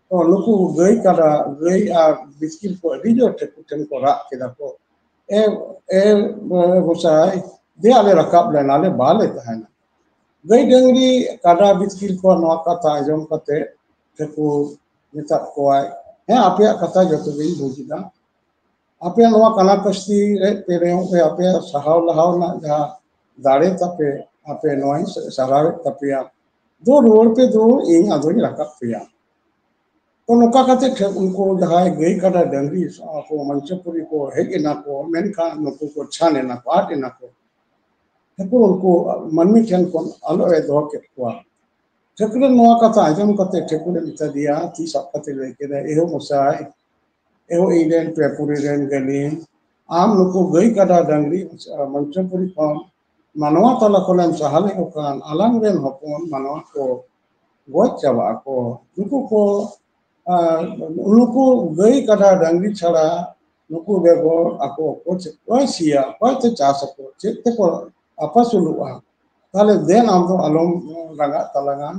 ᱛᱚ ᱱᱩᱠᱩ ᱜᱟᱹᱭ ᱠᱟᱰᱟ, ᱜᱟᱹᱭ ᱟᱨ ᱵᱤᱛᱠᱤᱞ ᱠᱚ ᱟᱹᱰᱤ ᱡᱳᱨ ᱴᱷᱟᱹᱠᱩᱨ ᱴᱷᱮᱱ ᱠᱚ ᱨᱟᱜ ᱠᱮᱫᱟ ᱠᱚ, "ᱮ, ᱮ, ᱮ ᱜᱚᱸᱥᱟᱭ, ᱫᱮ ᱟᱞᱮ ᱨᱟᱠᱟᱵ ᱞᱮᱱᱟ, ᱟᱞᱮ ᱵᱟᱞᱮ ᱛᱟᱦᱮᱱᱟ᱾" ᱜᱟᱹᱭ ᱰᱟᱹᱝᱨᱤ ᱠᱟᱰᱟ ᱵᱤᱛᱠᱤᱞ ᱠᱚᱣᱟᱜ ᱱᱚᱣᱟ ᱠᱟᱛᱷᱟ ᱟᱸᱡᱚᱢ ᱠᱟᱛᱮ ᱴᱷᱟᱹᱠᱩᱨ ᱢᱮᱛᱟᱫ ᱠᱚᱣᱟᱭ, ᱦᱮᱸ, ᱟᱯᱮᱭᱟᱜ ᱠᱟᱛᱷᱟ ᱡᱚᱛᱚ ᱜᱤᱧ ᱵᱩᱡᱽ ᱮᱫᱟ, ᱟᱯᱮᱭᱟᱜ ᱱᱚᱣᱟ ᱠᱟᱱᱟ ᱠᱟᱹᱥᱛᱤ ᱨᱮ ᱯᱮ ᱨᱮᱦᱚᱸ ᱯᱮ ᱟᱯᱮᱭᱟᱜ ᱥᱟᱦᱟᱣ ᱞᱟᱦᱟᱣ ᱨᱮᱱᱟᱜ ᱡᱟᱦᱟᱸ ᱫᱟᱲᱮ ᱛᱟᱯᱮ, ᱟᱯᱮ ᱱᱚᱣᱟᱧ ᱥᱟᱨᱦᱟᱣᱮᱫ ᱛᱟᱯᱮᱭᱟ, ᱫᱩ ᱨᱩᱣᱟᱹᱲ ᱯᱮ ᱫᱩ, ᱤᱧ ᱟᱫᱚᱧ ᱨᱟᱠᱟᱵ ᱯᱮᱭᱟ᱾ ᱛᱚ ᱱᱚᱝᱠᱟ ᱠᱟᱛᱮ ᱴᱷᱮ-, ᱩᱱᱠᱩ ᱡᱟᱦᱟᱸᱭ ᱜᱟᱹᱭ ᱠᱟᱰᱟ ᱰᱟᱹᱝᱨᱤ ᱠᱚ ᱢᱚᱧᱪᱚᱯᱩᱨᱤ ᱠᱚ ᱦᱮᱡ ᱮᱱᱟ ᱠᱚ, ᱢᱮᱱᱠᱷᱟᱱ ᱱᱩᱠᱩ ᱠᱚ ᱪᱷᱟᱱ ᱮᱱᱟ ᱠᱚ, ᱟᱫ ᱮᱱᱟ ᱠᱚ᱾ ᱴᱷᱟᱹᱠᱩᱨ ᱩᱱᱠᱩ ᱢᱟᱹᱱᱢᱤ ᱴᱷᱮᱱ ᱠᱷᱚᱱ ᱟᱞᱚ ᱮ ᱫᱚᱦᱚ ᱠᱮᱫ ᱠᱚᱣᱟ᱾ ᱴᱷᱟᱹᱠᱩᱨ ᱱᱚᱣᱟ ᱠᱟᱛᱷᱟ ᱟᱸᱡᱚᱢ ᱠᱟᱛᱮ ᱴᱷᱟᱹᱠᱩᱨᱮ ᱢᱮᱛᱟ ᱫᱮᱭᱟ, ᱛᱤ ᱥᱟᱵ ᱠᱟᱛᱮ ᱞᱟᱹᱭ ᱠᱮᱫᱟ, ᱮᱦᱳ ᱢᱚᱥᱟᱭ, ᱮᱦᱳ ᱤᱧ ᱨᱮᱱ ᱯᱮ ᱯᱩᱨᱤ ᱨᱮᱱ ᱜᱟᱹᱞᱤᱢ, ᱟᱢ ᱱᱩᱠᱩ ᱜᱟᱹᱭ ᱠᱟᱰᱟ ᱰᱟᱹᱝᱨᱤ ᱢᱚᱧᱪᱚᱯᱩᱨᱤ ᱠᱷᱚᱱ ᱢᱟᱱᱣᱟ ᱛᱟᱞᱟ ᱠᱷᱚᱱᱮᱢ ᱥᱟᱦᱟ ᱞᱮᱠᱚ ᱠᱷᱟᱱ, ᱟᱞᱟᱝ ᱨᱮᱱ ᱦᱚᱯᱚᱱ ᱢᱟᱱᱣᱟ ᱠᱚ ᱜᱚᱡ ᱪᱟᱵᱟᱜ ᱟᱠᱚ᱾ ᱱᱩᱠᱩ ᱠᱚ, ᱟᱨ ᱱᱩᱠᱩ ᱜᱟᱹᱭ ᱠᱟᱰᱟ ᱰᱟᱹᱝᱨᱤ ᱪᱷᱟᱲᱟ ᱱᱩᱠᱩ ᱵᱮᱜᱚᱨ ᱟᱠᱚ ᱚᱠᱚᱭ ᱪᱮᱫ, ᱚᱠᱚᱭ ᱥᱤᱭᱟ, ᱚᱠᱚᱭ ᱛᱮ ᱪᱟᱥ ᱟᱠᱚ, ᱪᱮᱫ ᱛᱮᱠᱚ ᱟᱯᱟᱥᱩᱞᱚᱜᱼᱟ? ᱛᱟᱦᱞᱮ ᱫᱮᱱ ᱟᱢ ᱫᱚ ᱟᱞᱚᱢ ᱨᱟᱸᱜᱟᱜ ᱛᱟᱞᱟᱝᱟ,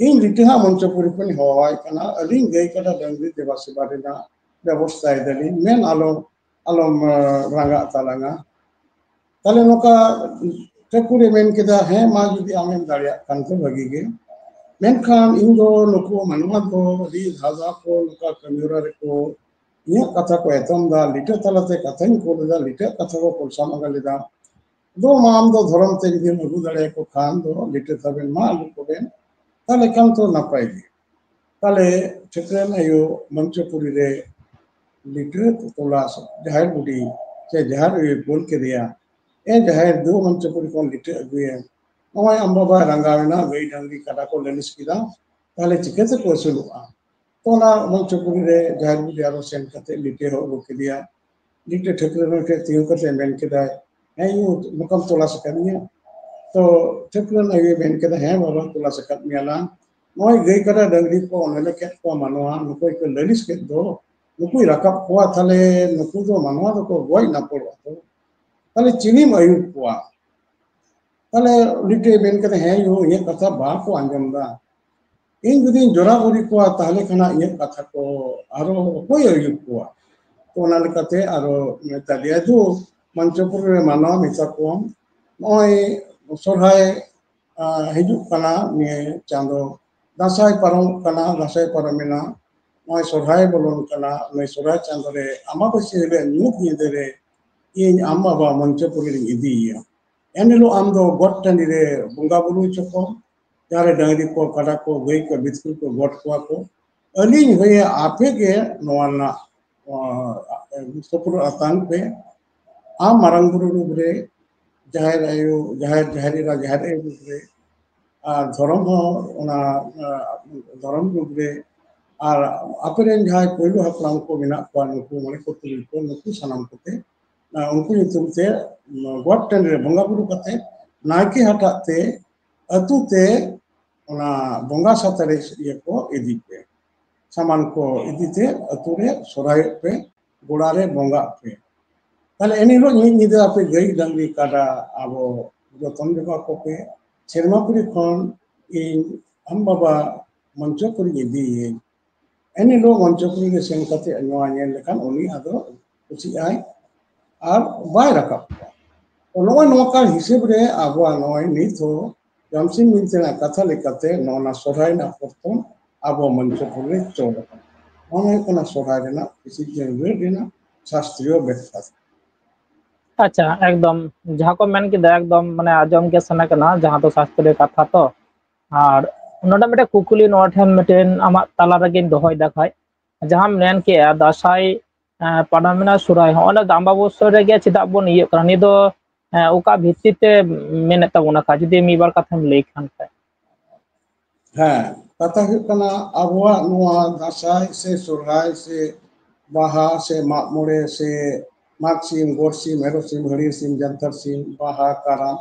ᱤᱧ ᱞᱤᱴᱟᱹ ᱦᱟᱸᱜ ᱢᱚᱧᱪᱚᱯᱩᱨᱤ ᱠᱷᱚᱱᱤᱧ ᱦᱚᱦᱚᱣᱟᱭ ᱠᱟᱱᱟ, ᱟᱹᱞᱤᱧ ᱜᱟᱹᱭ ᱠᱟᱰᱟ ᱰᱟᱹᱝᱨᱤ ᱫᱮᱵᱟ ᱥᱮᱵᱟ ᱨᱮᱱᱟᱜ ᱵᱮᱵᱚᱥᱛᱷᱟᱭ ᱫᱟᱞᱤᱧ, ᱢᱮᱱ ᱟᱞᱚ, ᱟᱞᱚᱢ, ᱟᱸ, ᱨᱟᱸᱜᱟᱜ ᱛᱟᱞᱟᱝᱟ᱾ ᱛᱟᱦᱞᱮ ᱱᱚᱝᱠᱟ ᱴᱷᱟᱹᱠᱩᱨᱮ ᱢᱮᱱ ᱠᱮᱫᱟ, ᱦᱮᱸ ᱢᱟ, ᱡᱩᱫᱤ ᱟᱢᱮᱢ ᱫᱟᱲᱮᱭᱟᱜ ᱠᱷᱟᱱ ᱫᱚ ᱵᱷᱟᱹᱜᱤ ᱜᱮ, ᱢᱮᱱᱠᱷᱟᱱ ᱤᱧ ᱫᱚ ᱱᱩᱠᱩ ᱢᱟᱱᱣᱟ ᱫᱚ ᱟᱹᱰᱤ ᱫᱷᱟᱣ ᱫᱷᱟᱣ ᱠᱚ ᱱᱚᱝᱠᱟ ᱠᱟᱹᱢᱤ ᱦᱚᱨᱟ ᱨᱮᱠᱚ ᱤᱧᱟᱹᱜ ᱠᱟᱛᱷᱟ ᱠᱚ ᱮᱛᱚᱢ ᱫᱟ, ᱞᱤᱴᱟᱹ ᱛᱟᱞᱟᱛᱮ ᱠᱟᱛᱷᱟᱧ ᱠᱩᱞ ᱮᱫᱟ, ᱞᱤᱴᱟᱹ ᱠᱟᱛᱷᱟ ᱠᱚ ᱠᱚᱞᱥᱟᱢ ᱟᱠᱟᱫ ᱞᱮᱫᱟ᱾ ᱫᱚ ᱢᱟ ᱟᱢ ᱫᱚ ᱫᱷᱚᱨᱚᱢ ᱛᱮ ᱡᱩᱫᱤᱢ ᱟᱹᱜᱩ ᱫᱟᱲᱮᱭᱟᱠᱚ ᱠᱷᱟᱱ ᱫᱚ ᱞᱤᱴᱟᱹ ᱛᱟᱵᱮᱱ ᱢᱟ ᱟᱹᱜᱩ ᱠᱚᱵᱮᱱ, ᱛᱟᱦᱞᱮ ᱠᱷᱟᱱ ᱛᱚ ᱱᱟᱯᱟᱭ ᱜᱮ᱾ ᱛᱟᱦᱞᱮ ᱴᱷᱟᱹᱠᱨᱟᱹᱱ ᱟᱭᱳ ᱢᱚᱧᱪᱚᱯᱩᱨᱤ ᱨᱮ ᱞᱤᱴᱟᱹ ᱛᱚᱞᱟᱥ ᱡᱟᱦᱮᱨ ᱵᱩᱰᱷᱤ ᱥᱮ ᱡᱟᱦᱮᱨ ᱟᱭᱳᱭ ᱠᱩᱞ ᱠᱮᱫᱮᱭᱟ, ᱮ ᱡᱟᱦᱮᱨ ᱫᱩ ᱢᱚᱧᱪᱚᱯᱩᱨᱤ ᱠᱷᱚᱱ ᱞᱤᱴᱟᱹ ᱟᱹᱜᱩᱭᱮᱢ, ᱱᱚᱜᱼᱚᱭ ᱟᱢ ᱵᱟᱵᱟᱭ ᱨᱟᱸᱜᱟᱣ ᱮᱱᱟ, ᱜᱟᱹᱭ ᱰᱟᱝᱨᱤ ᱠᱟᱰᱟ ᱠᱚ ᱞᱟᱹᱞᱤᱥ ᱠᱮᱫᱟ, ᱛᱟᱦᱞᱮ ᱪᱤᱠᱟᱹ ᱛᱮᱠᱚ ᱟᱹᱥᱩᱞᱚᱜᱼᱟ? ᱛᱚ ᱚᱱᱟ ᱢᱚᱧᱪᱚᱯᱩᱨᱤ ᱨᱮ ᱡᱟᱦᱮᱨ ᱵᱩᱰᱷᱤ ᱟᱨᱚ ᱥᱮᱱ ᱠᱟᱛᱮ ᱞᱤᱴᱟᱹ ᱦᱚᱸ ᱟᱹᱜᱩ ᱠᱮᱫᱮᱭᱟ᱾ ᱞᱤᱴᱟᱹ ᱴᱷᱟᱹᱠᱨᱟᱹᱱ ᱴᱷᱮᱱ ᱛᱤᱸᱜᱩ ᱠᱟᱛᱮ ᱢᱮᱱ ᱠᱮᱫᱟᱭ, ᱦᱮᱸ ᱭᱩ, ᱱᱚᱝᱠᱟᱢ ᱛᱚᱞᱟᱥ ᱟᱠᱟᱫᱤᱧᱟ? ᱛᱚ ᱴᱷᱟᱹᱠᱨᱟᱹᱱ ᱟᱭᱳᱭ ᱢᱮᱱ ᱠᱮᱫᱟ, ᱦᱮᱸ ᱵᱟᱵᱟ, ᱛᱚᱞᱟᱥ ᱟᱠᱟᱫ ᱢᱮᱭᱟ ᱞᱟᱝ᱾ ᱱᱚᱜᱼᱚᱭ ᱜᱟᱹᱭ ᱠᱟᱰᱟ ᱰᱟᱹᱝᱨᱤ ᱠᱚ ᱚᱸᱰᱮ ᱞᱮ ᱠᱮᱫ ᱠᱚᱣᱟ ᱢᱟᱱᱣᱟ, ᱱᱩᱠᱩᱭ ᱠᱚ ᱞᱟᱹᱞᱤᱥ ᱠᱮᱫ ᱫᱚ, ᱱᱩᱠᱩᱭ ᱨᱟᱠᱟᱵ ᱠᱚᱣᱟ, ᱛᱟᱦᱞᱮ ᱱᱩᱠᱩ ᱫᱚ ᱢᱟᱱᱣᱟ ᱫᱚᱠᱚ ᱜᱚᱡ ᱱᱟᱯᱚᱲᱚᱜᱼᱟ ᱛᱚ, ᱛᱟᱦᱞᱮ ᱪᱤᱞᱤᱢ ᱟᱹᱭᱩᱨ ᱠᱚᱣᱟ? ᱛᱟᱦᱞᱮ ᱞᱤᱴᱟᱹᱭ ᱢᱮᱱ ᱠᱮᱫᱟ, ᱦᱮᱸ ᱭᱩ, ᱤᱧᱟᱹᱜ ᱠᱟᱛᱷᱟ ᱵᱟᱠᱚ ᱟᱸᱡᱚᱢ ᱫᱟ, ᱤᱧ ᱡᱩᱫᱤᱧ ᱡᱚᱨᱟ ᱵᱩᱨᱤ ᱠᱚᱣᱟ, ᱛᱟᱦᱞᱮ ᱠᱷᱟᱱ ᱤᱧᱟᱹᱜ ᱠᱟᱛᱷᱟ ᱠᱚ ᱟᱨᱚ ᱚᱠᱚᱭ ᱟᱹᱭᱩᱨ ᱠᱚᱣᱟ? ᱛᱚ ᱚᱱᱟ ᱞᱮᱠᱟᱛᱮ ᱟᱨᱚ ᱢᱮᱛᱟ ᱫᱮᱭᱟ, ᱫᱩ ᱢᱚᱧᱪᱚᱯᱩᱨ ᱨᱮ ᱢᱟᱱᱟᱣ ᱢᱮᱛᱟ ᱠᱚᱣᱟᱢ, ᱱᱚᱜᱼᱚᱭ ᱥᱚᱨᱦᱟᱭ, ᱟᱸ, ᱦᱤᱡᱩᱜ ᱠᱟᱱᱟ ᱱᱤᱭᱟᱹ ᱪᱟᱸᱫᱚ, ᱫᱟᱸᱥᱟᱭ ᱯᱟᱨᱚᱢᱚᱜ ᱠᱟᱱᱟ, ᱫᱟᱸᱥᱟᱭ ᱯᱟᱨᱚᱢᱮᱱᱟ, ᱱᱚᱜᱼᱚᱭ ᱥᱚᱨᱦᱟᱭ ᱵᱚᱞᱚᱱ ᱠᱟᱱᱟ, ᱱᱚᱜᱼᱚᱭ ᱥᱚᱨᱦᱟᱭ ᱪᱟᱸᱫᱳ ᱨᱮ ᱟᱢᱵᱟᱵᱟᱹᱥᱭᱟᱹ ᱦᱤᱞᱳᱜ ᱧᱩᱛ ᱧᱤᱫᱟᱹ ᱨᱮ ᱤᱧ ᱟᱢ ᱵᱟᱵᱟ ᱢᱚᱧᱪᱚᱯᱩᱨᱤ ᱨᱤᱧ ᱤᱫᱤᱭᱮᱭᱟ᱾ ᱮᱱᱦᱤᱞᱳᱜ ᱟᱢ ᱫᱚ ᱜᱚᱴ ᱴᱟᱺᱰᱤ ᱨᱮ ᱵᱚᱸᱜᱟ ᱵᱩᱨᱩ ᱦᱚᱪᱚ ᱠᱚᱢ, ᱡᱟᱦᱟᱸ ᱨᱮ ᱰᱟᱹᱝᱨᱤ ᱠᱚ, ᱠᱟᱰᱟ ᱠᱚ, ᱜᱟᱹᱭ ᱠᱚ, ᱵᱤᱛᱠᱤᱞ ᱠᱚ ᱜᱚᱴ ᱠᱚᱣᱟ ᱠᱚ᱾ ᱟᱹᱞᱤᱧ ᱦᱚᱭᱮ ᱟᱯᱮ ᱜᱮ ᱱᱚᱣᱟ ᱨᱮᱱᱟᱜ, ᱟᱸ, ᱥᱚᱯᱚᱦᱚᱫ ᱟᱛᱟᱝ ᱯᱮ᱾ ᱟᱢ ᱢᱟᱨᱟᱝ ᱵᱩᱨᱩ ᱨᱩᱯ ᱨᱮ, ᱡᱟᱦᱮᱨ ᱟᱭᱳ, ᱡᱟᱦᱮᱨ, ᱡᱟᱦᱮᱨ ᱮᱨᱟ, ᱡᱟᱦᱮᱨ ᱟᱭᱳ ᱨᱩᱯ ᱨᱮ, ᱟᱨ ᱫᱷᱚᱨᱚᱢ ᱦᱚᱸ ᱚᱱᱟ, ᱟᱸ, ᱫᱷᱚᱨᱚᱢ ᱨᱩᱯ ᱨᱮ, ᱟᱨ ᱟᱯᱮ ᱨᱮᱱ ᱡᱟᱦᱟᱸᱭ ᱯᱳᱭᱞᱳ ᱦᱟᱯᱲᱟᱢ ᱠᱚ ᱢᱮᱱᱟᱜ ᱠᱚᱣᱟ, ᱱᱩᱠᱩ ᱢᱚᱬᱮ ᱠᱚ ᱛᱩᱨᱩᱭ ᱠᱚ, ᱱᱩᱠᱩ ᱥᱟᱱᱟᱢ ᱠᱚᱛᱮ, ᱟᱸ, ᱩᱱᱠᱩ ᱧᱩᱛᱩᱢ ᱛᱮ, ᱩᱸ, ᱜᱚᱴ ᱴᱟᱺᱰᱤ ᱨᱮ ᱵᱚᱸᱜᱟ ᱵᱩᱨᱩ ᱠᱟᱛᱮ, ᱱᱟᱭᱠᱮ ᱦᱟᱴᱟᱜ ᱛᱮ, ᱟᱹᱛᱩ ᱛᱮ ᱚᱱᱟ ᱵᱚᱸᱜᱟ ᱥᱟᱛᱟᱲᱮ ᱤᱭᱟᱹ ᱠᱚ ᱤᱫᱤ ᱯᱮ, ᱥᱟᱢᱟᱱ ᱠᱚ ᱤᱫᱤ ᱛᱮ ᱟᱹᱛᱩ ᱨᱮ ᱥᱚᱨᱦᱟᱭᱚᱜ ᱯᱮ, ᱜᱚᱲᱟ ᱨᱮ ᱵᱚᱸᱜᱟᱜ ᱯᱮ᱾ ᱛᱟᱦᱞᱮ ᱮᱱ ᱦᱤᱞᱳᱜ ᱢᱤᱫ ᱧᱤᱫᱟᱹ ᱟᱯᱮ ᱜᱟᱹᱭ ᱰᱟᱝᱨᱤ ᱠᱟᱰᱟ ᱟᱵᱚ ᱡᱚᱛᱚᱱ ᱡᱚᱜᱟᱣ ᱠᱚᱯᱮ᱾ ᱥᱮᱨᱢᱟᱯᱩᱨᱤ ᱠᱷᱚᱱ ᱤᱧ ᱟᱢ ᱵᱟᱵᱟ ᱢᱚᱧᱪᱚᱯᱩᱨᱤᱧ ᱤᱫᱤᱭᱮᱭᱟᱹᱧ᱾ ᱮᱱ ᱦᱤᱞᱳᱜ ᱢᱚᱧᱪᱚᱯᱩᱨᱤ ᱨᱮ ᱥᱮᱱ ᱠᱟᱛᱮ ᱱᱚᱣᱟ ᱧᱮᱞ ᱞᱮᱠᱷᱟᱱ ᱩᱱᱤ ᱟᱫᱚ ᱠᱩᱥᱤᱜ ᱟᱭ ᱟᱨ ᱵᱟᱭ ᱨᱟᱠᱟᱵ ᱠᱚᱣᱟ᱾ ᱛᱚ ᱱᱚᱜᱼᱚᱭ ᱱᱚᱝᱠᱟᱱ ᱦᱤᱥᱟᱹᱵ ᱨᱮ ᱟᱵᱚᱣᱟᱜ ᱱᱚᱜᱼᱚᱭ ᱱᱤᱛ ᱦᱚᱸ ᱡᱚᱢᱥᱤᱢ ᱵᱤᱱᱛᱤ ᱨᱮᱱᱟᱜ ᱠᱟᱛᱷᱟ ᱞᱮᱠᱟᱛᱮ ᱱᱚᱜᱼᱚ ᱱᱟ ᱥᱚᱨᱦᱟᱭ ᱨᱮᱱᱟᱜ ᱯᱨᱚᱛᱷᱚᱢ ᱟᱵᱚ ᱢᱚᱧᱪᱚᱯᱩᱨᱤ ᱨᱮ ᱪᱚᱞ ᱟᱠᱟᱱᱟ᱾ ᱱᱚᱣᱟ ᱦᱩᱭᱩᱜ ᱠᱟᱱᱟ ᱥᱚᱨᱦᱟᱭ ᱨᱮᱱᱟᱜ ᱥᱤᱨᱡᱚᱱ ᱨᱮᱱᱟᱜ ᱥᱟᱥᱛᱨᱤᱭᱚ ᱵᱮᱠᱠᱷᱟ᱾ ᱟᱪᱪᱷᱟ, ᱮᱠᱫᱚᱢ ᱡᱟᱦᱟᱸ ᱠᱚ ᱢᱮᱱ ᱠᱮᱫᱟ, ᱮᱠᱫᱚᱢ ᱢᱟᱱᱮ ᱟᱸᱡᱚᱢ ᱜᱮ ᱥᱟᱱᱟ ᱠᱟᱱᱟ, ᱡᱟᱦᱟᱸ ᱫᱚ ᱥᱟᱥᱛᱨᱤᱭᱚ ᱠᱟᱛᱷᱟ ᱛᱚ᱾ ᱟᱨ ᱱᱚᱰᱮ ᱢᱤᱫᱴᱮᱱ ᱠᱩᱠᱞᱤ ᱱᱚᱣᱟ ᱴᱷᱮᱱ ᱢᱤᱫᱴᱮᱱ ᱟᱢᱟᱜ ᱛᱟᱞᱟ ᱨᱮᱜᱮᱧ ᱫᱚᱦᱚᱭ ᱫᱟ ᱠᱷᱟᱡ, ᱡᱟᱦᱟᱸᱢ ᱢᱮᱱ ᱠᱮᱜᱼᱟ ᱫᱟᱸᱥᱟᱭ, ᱮᱸ, ᱯᱟᱨᱚᱢᱮᱱᱟ ᱥᱚᱨᱦᱟᱭ, ᱦᱚᱸᱜᱼᱚ ᱱᱟ ᱟᱢᱵᱟᱵᱚᱥᱥᱟ ᱨᱮᱜᱮ ᱪᱮᱫᱟᱜ ᱵᱚᱱ ᱤᱭᱟᱹᱜ ᱠᱟᱱᱟ? ᱱᱤᱭᱟᱹ ᱫᱚ, ᱮᱸ, ᱚᱠᱟ ᱵᱷᱤᱛᱤᱨ ᱛᱮ ᱢᱮᱱᱮᱫ ᱛᱟᱵᱚᱱᱟ ᱠᱷᱟᱡ, ᱡᱩᱫᱤ ᱢᱤᱫ ᱵᱟᱨ ᱠᱟᱛᱷᱟᱢ ᱞᱟᱹᱭ ᱠᱷᱟᱱ ᱠᱷᱟᱡ᱾ ᱦᱮᱸ, ᱠᱟᱛᱷᱟ ᱦᱩᱭᱩᱜ ᱠᱟᱱᱟ ᱟᱵᱚᱣᱟᱜ ᱱᱚᱣᱟ ᱫᱟᱸᱥᱟᱭ ᱥᱮ ᱥᱚᱨᱦᱟᱭ ᱥᱮ ᱵᱟᱦᱟ ᱥᱮ ᱢᱟᱜ ᱢᱚᱬᱮ ᱥᱮ ᱢᱟᱜᱽ ᱥᱤᱢ, ᱜᱚᱴ ᱥᱤᱢ, ᱮᱨᱚᱜ ᱥᱤᱢ, ᱦᱟᱹᱲᱭᱟᱹᱨ ᱥᱤᱢ, ᱡᱟᱱᱛᱷᱟᱲ ᱥᱤᱢ, ᱵᱟᱦᱟ, ᱠᱟᱨᱟᱢ,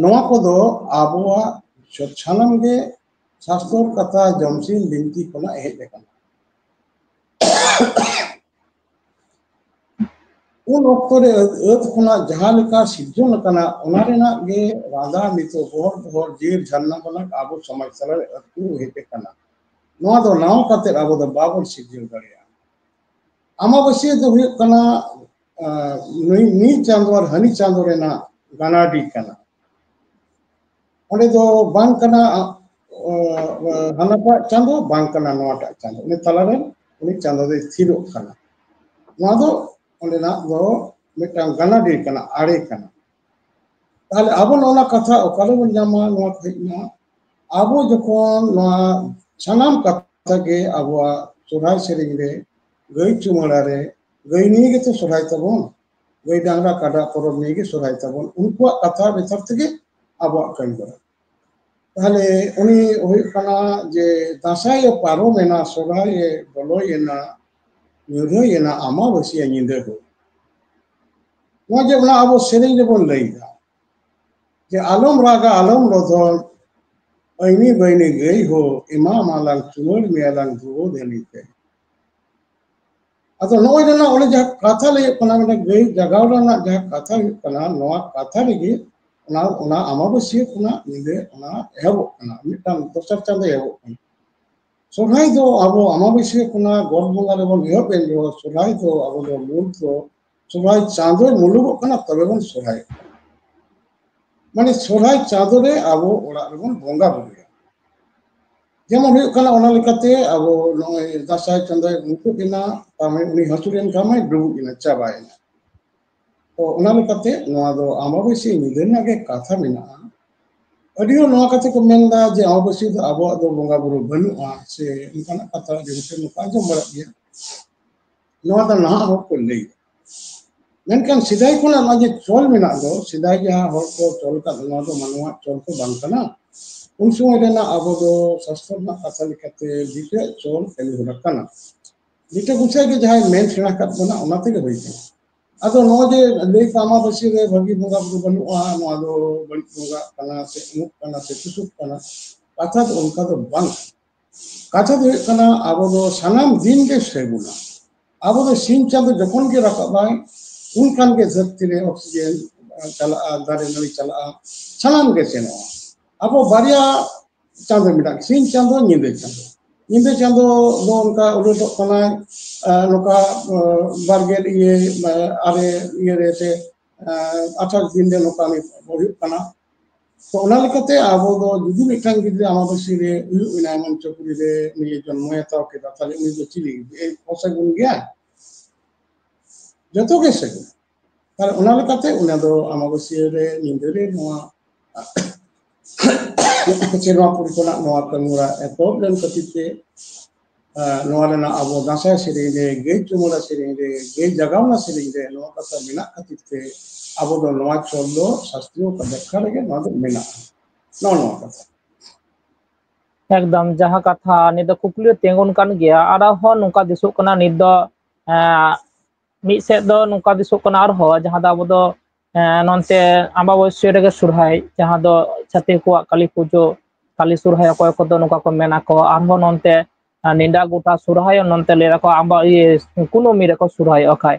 ᱱᱚᱣᱟ ᱠᱚᱫᱚ ᱟᱵᱚᱣᱟᱜ ᱥᱟᱱᱟᱢ ᱜᱮ ᱥᱟᱥᱛᱚᱨ ᱠᱟᱛᱷᱟ ᱡᱚᱢᱥᱤᱢ ᱵᱤᱱᱛᱤ ᱠᱷᱚᱱᱟᱜ ᱦᱮᱡ ᱟᱠᱟᱱᱟ᱾ ᱩᱱ ᱚᱠᱛᱚ ᱨᱮ ᱟᱹᱫ, ᱟᱹᱫ ᱠᱷᱚᱱᱟᱜ ᱡᱟᱦᱟᱸ ᱞᱮᱠᱟ ᱥᱤᱨᱡᱚᱱ ᱟᱠᱟᱱᱟ, ᱚᱱᱟ ᱨᱮᱱᱟᱜ ᱜᱮ ᱨᱟᱸᱫᱟ ᱱᱤᱛᱚᱜ ᱵᱚᱦᱚᱨ ᱵᱚᱦᱚᱨ ᱡᱤᱨ ᱡᱷᱟᱨᱱᱟ ᱠᱷᱚᱱᱟᱜ ᱟᱵᱚ ᱥᱚᱢᱟᱡᱽ ᱛᱟᱞᱟᱨᱮ ᱟᱹᱛᱩ ᱦᱮᱡ ᱟᱠᱟᱱᱟ᱾ ᱱᱚᱣᱟ ᱫᱚ ᱱᱟᱣᱟ ᱠᱟᱛᱮ ᱟᱵᱚ ᱫᱚ ᱵᱟᱵᱚᱱ ᱥᱤᱨᱡᱟᱹᱣ ᱫᱟᱲᱮᱭᱟᱜᱼᱟ᱾ ᱟᱢᱟᱵᱟᱹᱥᱭᱟᱹ ᱫᱚ ᱦᱩᱭᱩᱜ ᱠᱟᱱᱟ, ᱟᱸ, ᱱᱩᱭ, ᱱᱩᱭ ᱪᱟᱸᱫᱚ ᱟᱨ ᱦᱟᱹᱱᱤ ᱪᱟᱸᱫᱚ ᱨᱮᱱᱟᱜ ᱜᱟᱱᱟᱰᱤ ᱠᱟᱱᱟ᱾ ᱚᱸᱰᱮ ᱫᱚ ᱵᱟᱝ ᱠᱟᱱᱟ, ᱟ-, ᱦᱟᱱᱟᱴᱟᱜ ᱪᱟᱸᱫᱚ, ᱵᱟᱝ ᱠᱟᱱᱟ ᱱᱚᱣᱟᱴᱟᱜ ᱪᱟᱸᱫᱚ, ᱩᱱᱤ ᱛᱟᱞᱟᱨᱮ ᱩᱱᱤ ᱪᱟᱸᱫᱚ ᱫᱚᱭ ᱛᱷᱤᱨᱚᱜ ᱠᱟᱱᱟ᱾ ᱱᱚᱣᱟ ᱫᱚ ᱚᱸᱰᱮᱱᱟᱜ ᱫᱚ ᱢᱤᱫᱴᱟᱝ ᱜᱟᱱᱟᱰᱤ ᱠᱟᱱᱟ, ᱟᱲᱮ ᱠᱟᱱᱟ᱾ ᱛᱟᱦᱞᱮ ᱟᱵᱚ ᱱᱚᱣᱟ ᱠᱟᱛᱷᱟ ᱚᱠᱟ ᱨᱮᱵᱚᱱ ᱧᱟᱢᱟ? ᱱᱚᱣᱟ ᱠᱚ ᱦᱮᱡ ᱮᱱᱟ, ᱟᱵᱚ ᱡᱚᱠᱷᱚᱱ ᱱᱚᱣᱟ ᱥᱟᱱᱟᱢ ᱠᱟᱛᱷᱟ ᱜᱮ ᱟᱵᱚᱣᱟᱜ ᱥᱚᱨᱦᱟᱭ ᱥᱮᱨᱮᱧ ᱨᱮ ᱜᱟᱹᱭ ᱪᱩᱢᱟᱹᱲᱟ ᱨᱮ, ᱜᱟᱹᱭ ᱱᱤᱭᱮ ᱜᱮᱛᱚ ᱥᱚᱨᱦᱟᱭ ᱛᱟᱵᱚᱱ, ᱜᱟᱹᱭ ᱰᱟᱝᱨᱟ ᱠᱟᱰᱟ ᱯᱚᱨᱚᱵᱽ ᱱᱤᱭᱮ ᱜᱮ ᱥᱚᱨᱦᱟᱭ ᱛᱟᱵᱚᱱ, ᱩᱱᱠᱩᱣᱟᱜ ᱠᱟᱛᱷᱟ ᱵᱮᱛᱷᱟᱨ ᱛᱮᱜᱮ ᱟᱵᱚᱣᱟᱜ ᱠᱟᱹᱢᱤ ᱦᱚᱨᱟ᱾ ᱛᱟᱦᱞᱮ ᱩᱱᱤ ᱦᱩᱭᱩᱜ ᱠᱟᱱᱟ ᱡᱮ ᱫᱟᱸᱥᱟᱭ ᱮ ᱯᱟᱨᱚᱢᱮᱱᱟ, ᱥᱚᱨᱦᱟᱭ ᱮ ᱵᱚᱞᱚᱭᱮᱱᱟ, ᱧᱩᱨᱦᱟᱹᱭᱮᱱᱟ ᱟᱢᱟᱵᱟᱹᱥᱤᱭᱟᱹ ᱧᱤᱫᱟᱹ ᱦᱚᱸ᱾ ᱱᱚᱣᱟ ᱡᱮ ᱚᱱᱟ ᱟᱵᱚ ᱥᱮᱨᱮᱧ ᱨᱮᱵᱚᱱ ᱞᱟᱹᱭᱫᱟ ᱡᱮ ᱟᱞᱚᱢ ᱨᱟᱜᱟ, ᱟᱞᱚᱢ ᱨᱚᱫᱚᱱ, ᱟᱹᱭᱱᱤ ᱵᱟᱹᱭᱱᱤ ᱜᱟᱹᱭ ᱦᱳ, ᱮᱢᱟᱢᱟᱞᱟᱝ ᱪᱩᱢᱟᱹᱲ ᱢᱮᱭᱟᱞᱟᱝ ᱫᱩᱣᱟᱹ ᱫᱷᱟᱹᱱᱤ ᱛᱮ᱾ ᱟᱫᱚ ᱱᱚᱜᱼᱚᱭ ᱡᱮ ᱚᱱᱟ ᱚᱸᱰᱮ ᱡᱟᱦᱟᱸ ᱠᱟᱛᱷᱟ ᱞᱟᱹᱭᱚᱜ ᱠᱟᱱᱟ, ᱢᱟᱱᱮ ᱜᱟᱹᱭ ᱡᱟᱜᱟᱣ ᱨᱮᱱᱟᱜ ᱡᱟᱦᱟᱸ ᱠᱟᱛᱷᱟ ᱦᱩᱭᱩᱜ ᱠᱟᱱᱟ, ᱱᱚᱣᱟ ᱠᱟᱛᱷᱟ ᱨᱮᱜᱮ ᱚᱱᱟ, ᱚᱱᱟ ᱟᱢᱟᱵᱟᱹᱥᱭᱟᱹ ᱠᱷᱚᱱᱟᱜ ᱧᱤᱫᱟᱹ ᱚᱱᱟ ᱮᱦᱚᱵᱚᱜ ᱠᱟᱱᱟ, ᱢᱤᱫᱴᱟᱝ ᱫᱚᱥᱟᱨ ᱪᱟᱸᱫᱚ ᱮᱦᱚᱵᱚᱜ ᱠᱟᱱᱟ᱾ ᱥᱚᱨᱦᱟᱭ ᱫᱚ ᱟᱵᱚ ᱟᱢᱟᱵᱟᱹᱥᱭᱟᱹ ᱠᱷᱚᱱᱟᱜ ᱜᱚᱴ ᱵᱚᱸᱜᱟ ᱨᱮᱵᱚᱱ ᱮᱦᱚᱵ ᱮᱱ ᱨᱮᱦᱚᱸ, ᱥᱚᱨᱦᱟᱭ ᱫᱚ ᱟᱵᱚ ᱫᱚ ᱢᱩᱞ ᱫᱚ ᱥᱚᱨᱦᱟᱭ ᱪᱟᱸᱫᱚᱭ ᱢᱩᱞᱩᱜᱚᱜ ᱠᱟᱱᱟ, ᱛᱚᱵᱮ ᱵᱚᱱ ᱥᱚᱨᱦᱟᱭᱚᱜ ᱠᱟᱱᱟ᱾ ᱢᱟᱱᱮ ᱥᱚᱨᱦᱟᱭ ᱪᱟᱸᱫᱚ ᱨᱮ ᱟᱵᱚ ᱚᱲᱟᱜ ᱨᱮᱵᱚᱱ ᱵᱚᱸᱜᱟ ᱵᱩᱨᱩᱭᱟ᱾ ᱡᱮᱢᱚᱱ ᱦᱩᱭᱩᱜ ᱠᱟᱱᱟ, ᱚᱱᱟ ᱞᱮᱠᱟᱛᱮ ᱟᱵᱚ ᱱᱚᱜᱼᱚᱭ ᱫᱟᱸᱥᱟᱭ ᱪᱟᱸᱫᱚᱭ ᱢᱩᱪᱟᱹᱫ ᱮᱱᱟ, ᱛᱟᱨᱢᱟᱱᱮ ᱩᱱᱤ ᱦᱟᱹᱥᱩᱨ ᱮᱱ ᱠᱷᱟᱱ ᱢᱟᱭ ᱰᱩᱵᱩᱡ ᱮᱱᱟ, ᱪᱟᱵᱟᱭᱮᱱᱟ᱾ ᱛᱚ ᱚᱱᱟ ᱞᱮᱠᱟᱛᱮ ᱱᱚᱣᱟ ᱫᱚ ᱟᱢᱵᱟᱵᱟᱹᱥᱭᱟᱹ ᱧᱤᱫᱟᱹ ᱨᱮᱱᱟᱜ ᱜᱮ ᱠᱟᱛᱷᱟ ᱢᱮᱱᱟᱜᱼᱟ᱾ ᱟᱹᱰᱤ ᱦᱚᱲ ᱱᱚᱣᱟ ᱠᱟᱛᱷᱟ ᱠᱚ ᱢᱮᱱᱫᱟ ᱡᱮ ᱟᱢᱵᱟᱵᱟᱹᱥᱭᱟᱹ ᱫᱚ ᱟᱵᱚᱣᱟᱜ ᱫᱚ ᱵᱚᱸᱜᱟ ᱵᱩᱨᱩ ᱵᱟᱹᱱᱩᱜᱼᱟ, ᱥᱮ ᱚᱱᱠᱟᱱᱟᱜ ᱠᱟᱛᱷᱟ ᱟᱹᱰᱤ ᱦᱚᱲ ᱴᱷᱮᱱ ᱱᱚᱝᱠᱟ ᱟᱸᱡᱚᱢ ᱵᱟᱲᱟᱜ ᱜᱮᱭᱟ᱾ ᱱᱚᱣᱟ ᱫᱚ ᱱᱟᱦᱟᱜ ᱦᱚᱲ ᱠᱚ ᱞᱟᱹᱭᱟ᱾ ᱢᱮᱱᱠᱷᱟᱱ ᱥᱮᱫᱟᱭ ᱠᱷᱚᱱᱟᱜ ᱱᱚᱣᱟ ᱡᱮ ᱪᱚᱞ ᱢᱮᱱᱟᱜ ᱫᱚ, ᱥᱮᱫᱟᱭ ᱡᱟᱦᱟᱸ ᱦᱚᱲ ᱠᱚ ᱪᱚᱞ ᱟᱠᱟᱫ, ᱱᱚᱣᱟ ᱫᱚ ᱢᱟᱱᱣᱟᱜ ᱪᱚᱞ ᱠᱚ ᱵᱟᱝ ᱠᱟᱱᱟ᱾ ᱩᱱ ᱥᱚᱢᱚᱭ ᱨᱮᱱᱟᱜ ᱟᱵᱚ ᱫᱚ ᱥᱟᱥᱛᱚᱨ ᱨᱮᱱᱟᱜ ᱠᱟᱛᱷᱟ ᱞᱮᱠᱟᱛᱮ ᱡᱮᱴᱟ ᱪᱚᱞ ᱠᱟᱹᱢᱤ ᱦᱚᱨᱟ ᱠᱟᱱᱟ, ᱡᱮᱴᱟ ᱜᱚᱸᱥᱟᱭ ᱜᱮ ᱡᱟᱦᱟᱸᱭ ᱢᱮᱱ ᱥᱮᱬᱟ ᱟᱠᱟᱫ ᱵᱚᱱᱟ, ᱚᱱᱟ ᱛᱮᱜᱮ ᱦᱩᱭ ᱠᱟᱱᱟ᱾ ᱟᱫᱚ ᱱᱚᱣᱟ ᱡᱮ ᱞᱟᱹᱭ ᱠᱚ ᱟᱢᱟᱵᱟᱹᱥᱭᱟᱹ ᱨᱮ ᱵᱷᱟᱹᱜᱤ ᱵᱚᱸᱜᱟ ᱵᱩᱨᱩ ᱵᱟᱹᱱᱩᱜᱼᱟ, ᱱᱚᱣᱟ ᱫᱚ ᱵᱟᱹᱲᱤᱡ ᱵᱚᱸᱜᱟ ᱠᱟᱱᱟ ᱥᱮ ᱩᱢᱩᱠ ᱠᱟᱱᱟ ᱥᱮ ᱛᱩᱥᱩᱠ ᱠᱟᱱᱟ, ᱠᱟᱛᱷᱟ ᱫᱚ ᱚᱱᱠᱟ ᱫᱚ ᱵᱟᱝ ᱠᱟᱱᱟ᱾ ᱠᱟᱛᱷᱟ ᱫᱚ ᱦᱩᱭᱩᱜ ᱠᱟᱱᱟ, ᱟᱵᱚ ᱫᱚ ᱥᱟᱱᱟᱢ ᱫᱤᱱ ᱜᱮ ᱥᱟᱹᱜᱩᱱᱟ᱾ ᱟᱵᱚ ᱫᱚ ᱥᱤᱧ ᱪᱟᱸᱫᱚ ᱡᱚᱠᱷᱚᱱ ᱜᱮ ᱨᱟᱠᱟᱵᱟᱭ, ᱩᱱᱠᱷᱟᱱ ᱜᱮ ᱫᱷᱟᱹᱨᱛᱤ ᱨᱮ ᱚᱠᱥᱤᱡᱮᱱ ᱪᱟᱞᱟᱜᱼᱟ, ᱫᱟᱨᱮ ᱱᱟᱹᱲᱤ ᱪᱟᱞᱟᱜᱼᱟ, ᱥᱟᱱᱟᱢ ᱜᱮ ᱥᱮᱱᱚᱜᱼᱟ᱾ ᱟᱵᱚ ᱵᱟᱨᱭᱟ ᱪᱟᱸᱫᱚ ᱢᱮᱱᱟᱜᱼᱟ, ᱥᱤᱧ ᱪᱟᱸᱫᱚ, ᱧᱤᱫᱟᱹ ᱪᱟᱸᱫᱚ᱾ ᱧᱤᱫᱟᱹ ᱪᱟᱸᱫᱚ ᱫᱚ ᱚᱱᱠᱟ ᱩᱞᱟᱹᱴᱚᱜ ᱠᱟᱱᱟᱭ, ᱟᱨ ᱱᱚᱝᱠᱟ, ᱟᱨ ᱵᱟᱨᱜᱮᱞ ᱤᱭᱟᱹ, ᱟᱨᱮ ᱤᱭᱟᱹ ᱨᱮ ᱥᱮ, ᱟᱨ ᱟᱴᱷᱟᱥ ᱫᱤᱱ ᱨᱮ ᱱᱚᱝᱠᱟ ᱦᱩᱭᱩᱜ ᱠᱟᱱᱟ᱾ ᱛᱚ ᱚᱱᱟ ᱞᱮᱠᱟᱛᱮ ᱟᱵᱚ ᱫᱚ ᱡᱩᱫᱤ ᱢᱤᱫᱴᱟᱝ ᱜᱤᱫᱽᱨᱟᱹ ᱟᱢᱵᱟᱵᱟᱹᱥᱭᱟᱹ ᱨᱮ ᱦᱩᱭᱩᱜ ᱮᱱᱟᱭ, ᱢᱚᱧᱪᱚᱯᱩᱨᱤ ᱨᱮ ᱩᱱᱤ ᱡᱚᱱᱢᱚᱭ ᱦᱟᱛᱟᱣ ᱠᱮᱫᱟ, ᱛᱟᱦᱞᱮ ᱩᱱᱤ ᱫᱚ ᱪᱤᱞᱤ? ᱮᱭ ᱚᱥᱟᱹᱜᱩᱱ ᱜᱮᱭᱟ? ᱡᱚᱛᱚ ᱜᱮ ᱥᱟᱹᱜᱩᱱ᱾ ᱛᱟᱦᱞᱮ ᱚᱱᱟ ᱞᱮᱠᱟᱛᱮ ᱚᱱᱟ ᱫᱚ ᱟᱢᱵᱟᱵᱟᱹᱥᱭᱟᱹ ᱨᱮ ᱧᱤᱫᱟᱹ ᱨᱮ ᱱᱚᱣᱟ ᱥᱮᱨᱢᱟ ᱯᱩᱨᱤ ᱠᱷᱚᱱᱟᱜ ᱱᱚᱣᱟ ᱠᱟᱹᱢᱤ ᱦᱚᱨᱟ ᱮᱛᱚᱦᱚᱵ ᱞᱮᱱ ᱠᱷᱟᱹᱛᱤᱨ ᱛᱮ, ᱟᱨ ᱱᱚᱣᱟ ᱨᱮᱱᱟᱜ ᱟᱵᱚ ᱫᱟᱸᱥᱟᱭ ᱥᱮᱨᱮᱧ ᱨᱮ, ᱜᱟᱹᱭ ᱪᱩᱢᱟᱹᱲᱟ ᱥᱮᱨᱮᱧ ᱨᱮ, ᱜᱟᱹᱭ ᱡᱟᱜᱟᱣᱱᱟ ᱥᱮᱨᱮᱧ ᱨᱮ ᱱᱚᱣᱟ ᱠᱟᱛᱷᱟ ᱢᱮᱱᱟᱜ ᱠᱷᱟᱹᱛᱤᱨ ᱛᱮ ᱟᱵᱚ ᱫᱚ ᱱᱚᱣᱟ ᱪᱚᱞ ᱫᱚ ᱥᱟᱥᱛᱨᱤᱭᱚ ᱵᱮᱠᱠᱷᱟ ᱨᱮᱜᱮ ᱱᱚᱣᱟ ᱫᱚ ᱢᱮᱱᱟᱜᱼᱟ᱾ ᱱᱚᱜᱼᱚ ᱱᱚᱣᱟ ᱠᱟᱛᱷᱟ᱾ ᱮᱠᱫᱚᱢ, ᱡᱟᱦᱟᱸ ᱠᱟᱛᱷᱟ ᱱᱤᱛ ᱫᱚ ᱠᱩᱠᱞᱤ ᱨᱮ ᱛᱤᱸᱜᱩᱱ ᱠᱟᱱ ᱜᱮᱭᱟ, ᱟᱨᱦᱚᱸ ᱱᱚᱝᱠᱟ ᱫᱤᱥᱚᱜ ᱠᱟᱱᱟ ᱱᱤᱛ ᱫᱚ, ᱮᱸ, ᱢᱤᱫ ᱥᱮᱫ ᱫᱚ ᱱᱚᱝᱠᱟ ᱫᱤᱥᱚᱜ ᱠᱟᱱᱟ ᱟᱨᱦᱚᱸ, ᱡᱟᱦᱟᱸ ᱫᱚ ᱟᱵᱚ ᱫᱚ, ᱮᱸ, ᱱᱚᱱᱛᱮ ᱟᱢᱵᱟᱵᱟᱹᱥᱭᱟᱹ ᱨᱮᱜᱮ ᱥᱚᱨᱦᱟᱭ, ᱡᱟᱦᱟᱸ ᱫᱚ ᱪᱷᱟᱹᱛᱤᱠ ᱠᱚᱣᱟᱜ ᱠᱟᱹᱞᱤ ᱯᱩᱡᱟᱹ, ᱠᱟᱹᱞᱤ ᱥᱚᱨᱦᱟᱭ ᱚᱠᱚᱭ ᱠᱚᱫᱚ ᱱᱚᱝᱠᱟ ᱠᱚ ᱢᱮᱱᱟ ᱠᱚ, ᱟᱨᱦᱚᱸ ᱱᱚᱱᱛᱮ, ᱮᱸ, ᱱᱮᱰᱟ ᱜᱚᱴᱟ ᱥᱚᱨᱦᱟᱭ, ᱱᱚᱱᱛᱮ ᱞᱟᱹᱭ ᱫᱟᱠᱚ ᱟᱢᱵᱟ-, ᱤᱭᱟᱹ, ᱠᱩᱱᱟᱹᱢᱤ ᱨᱮᱠᱚ ᱥᱚᱨᱦᱟᱭᱚᱜᱼᱟ ᱠᱷᱟᱡ᱾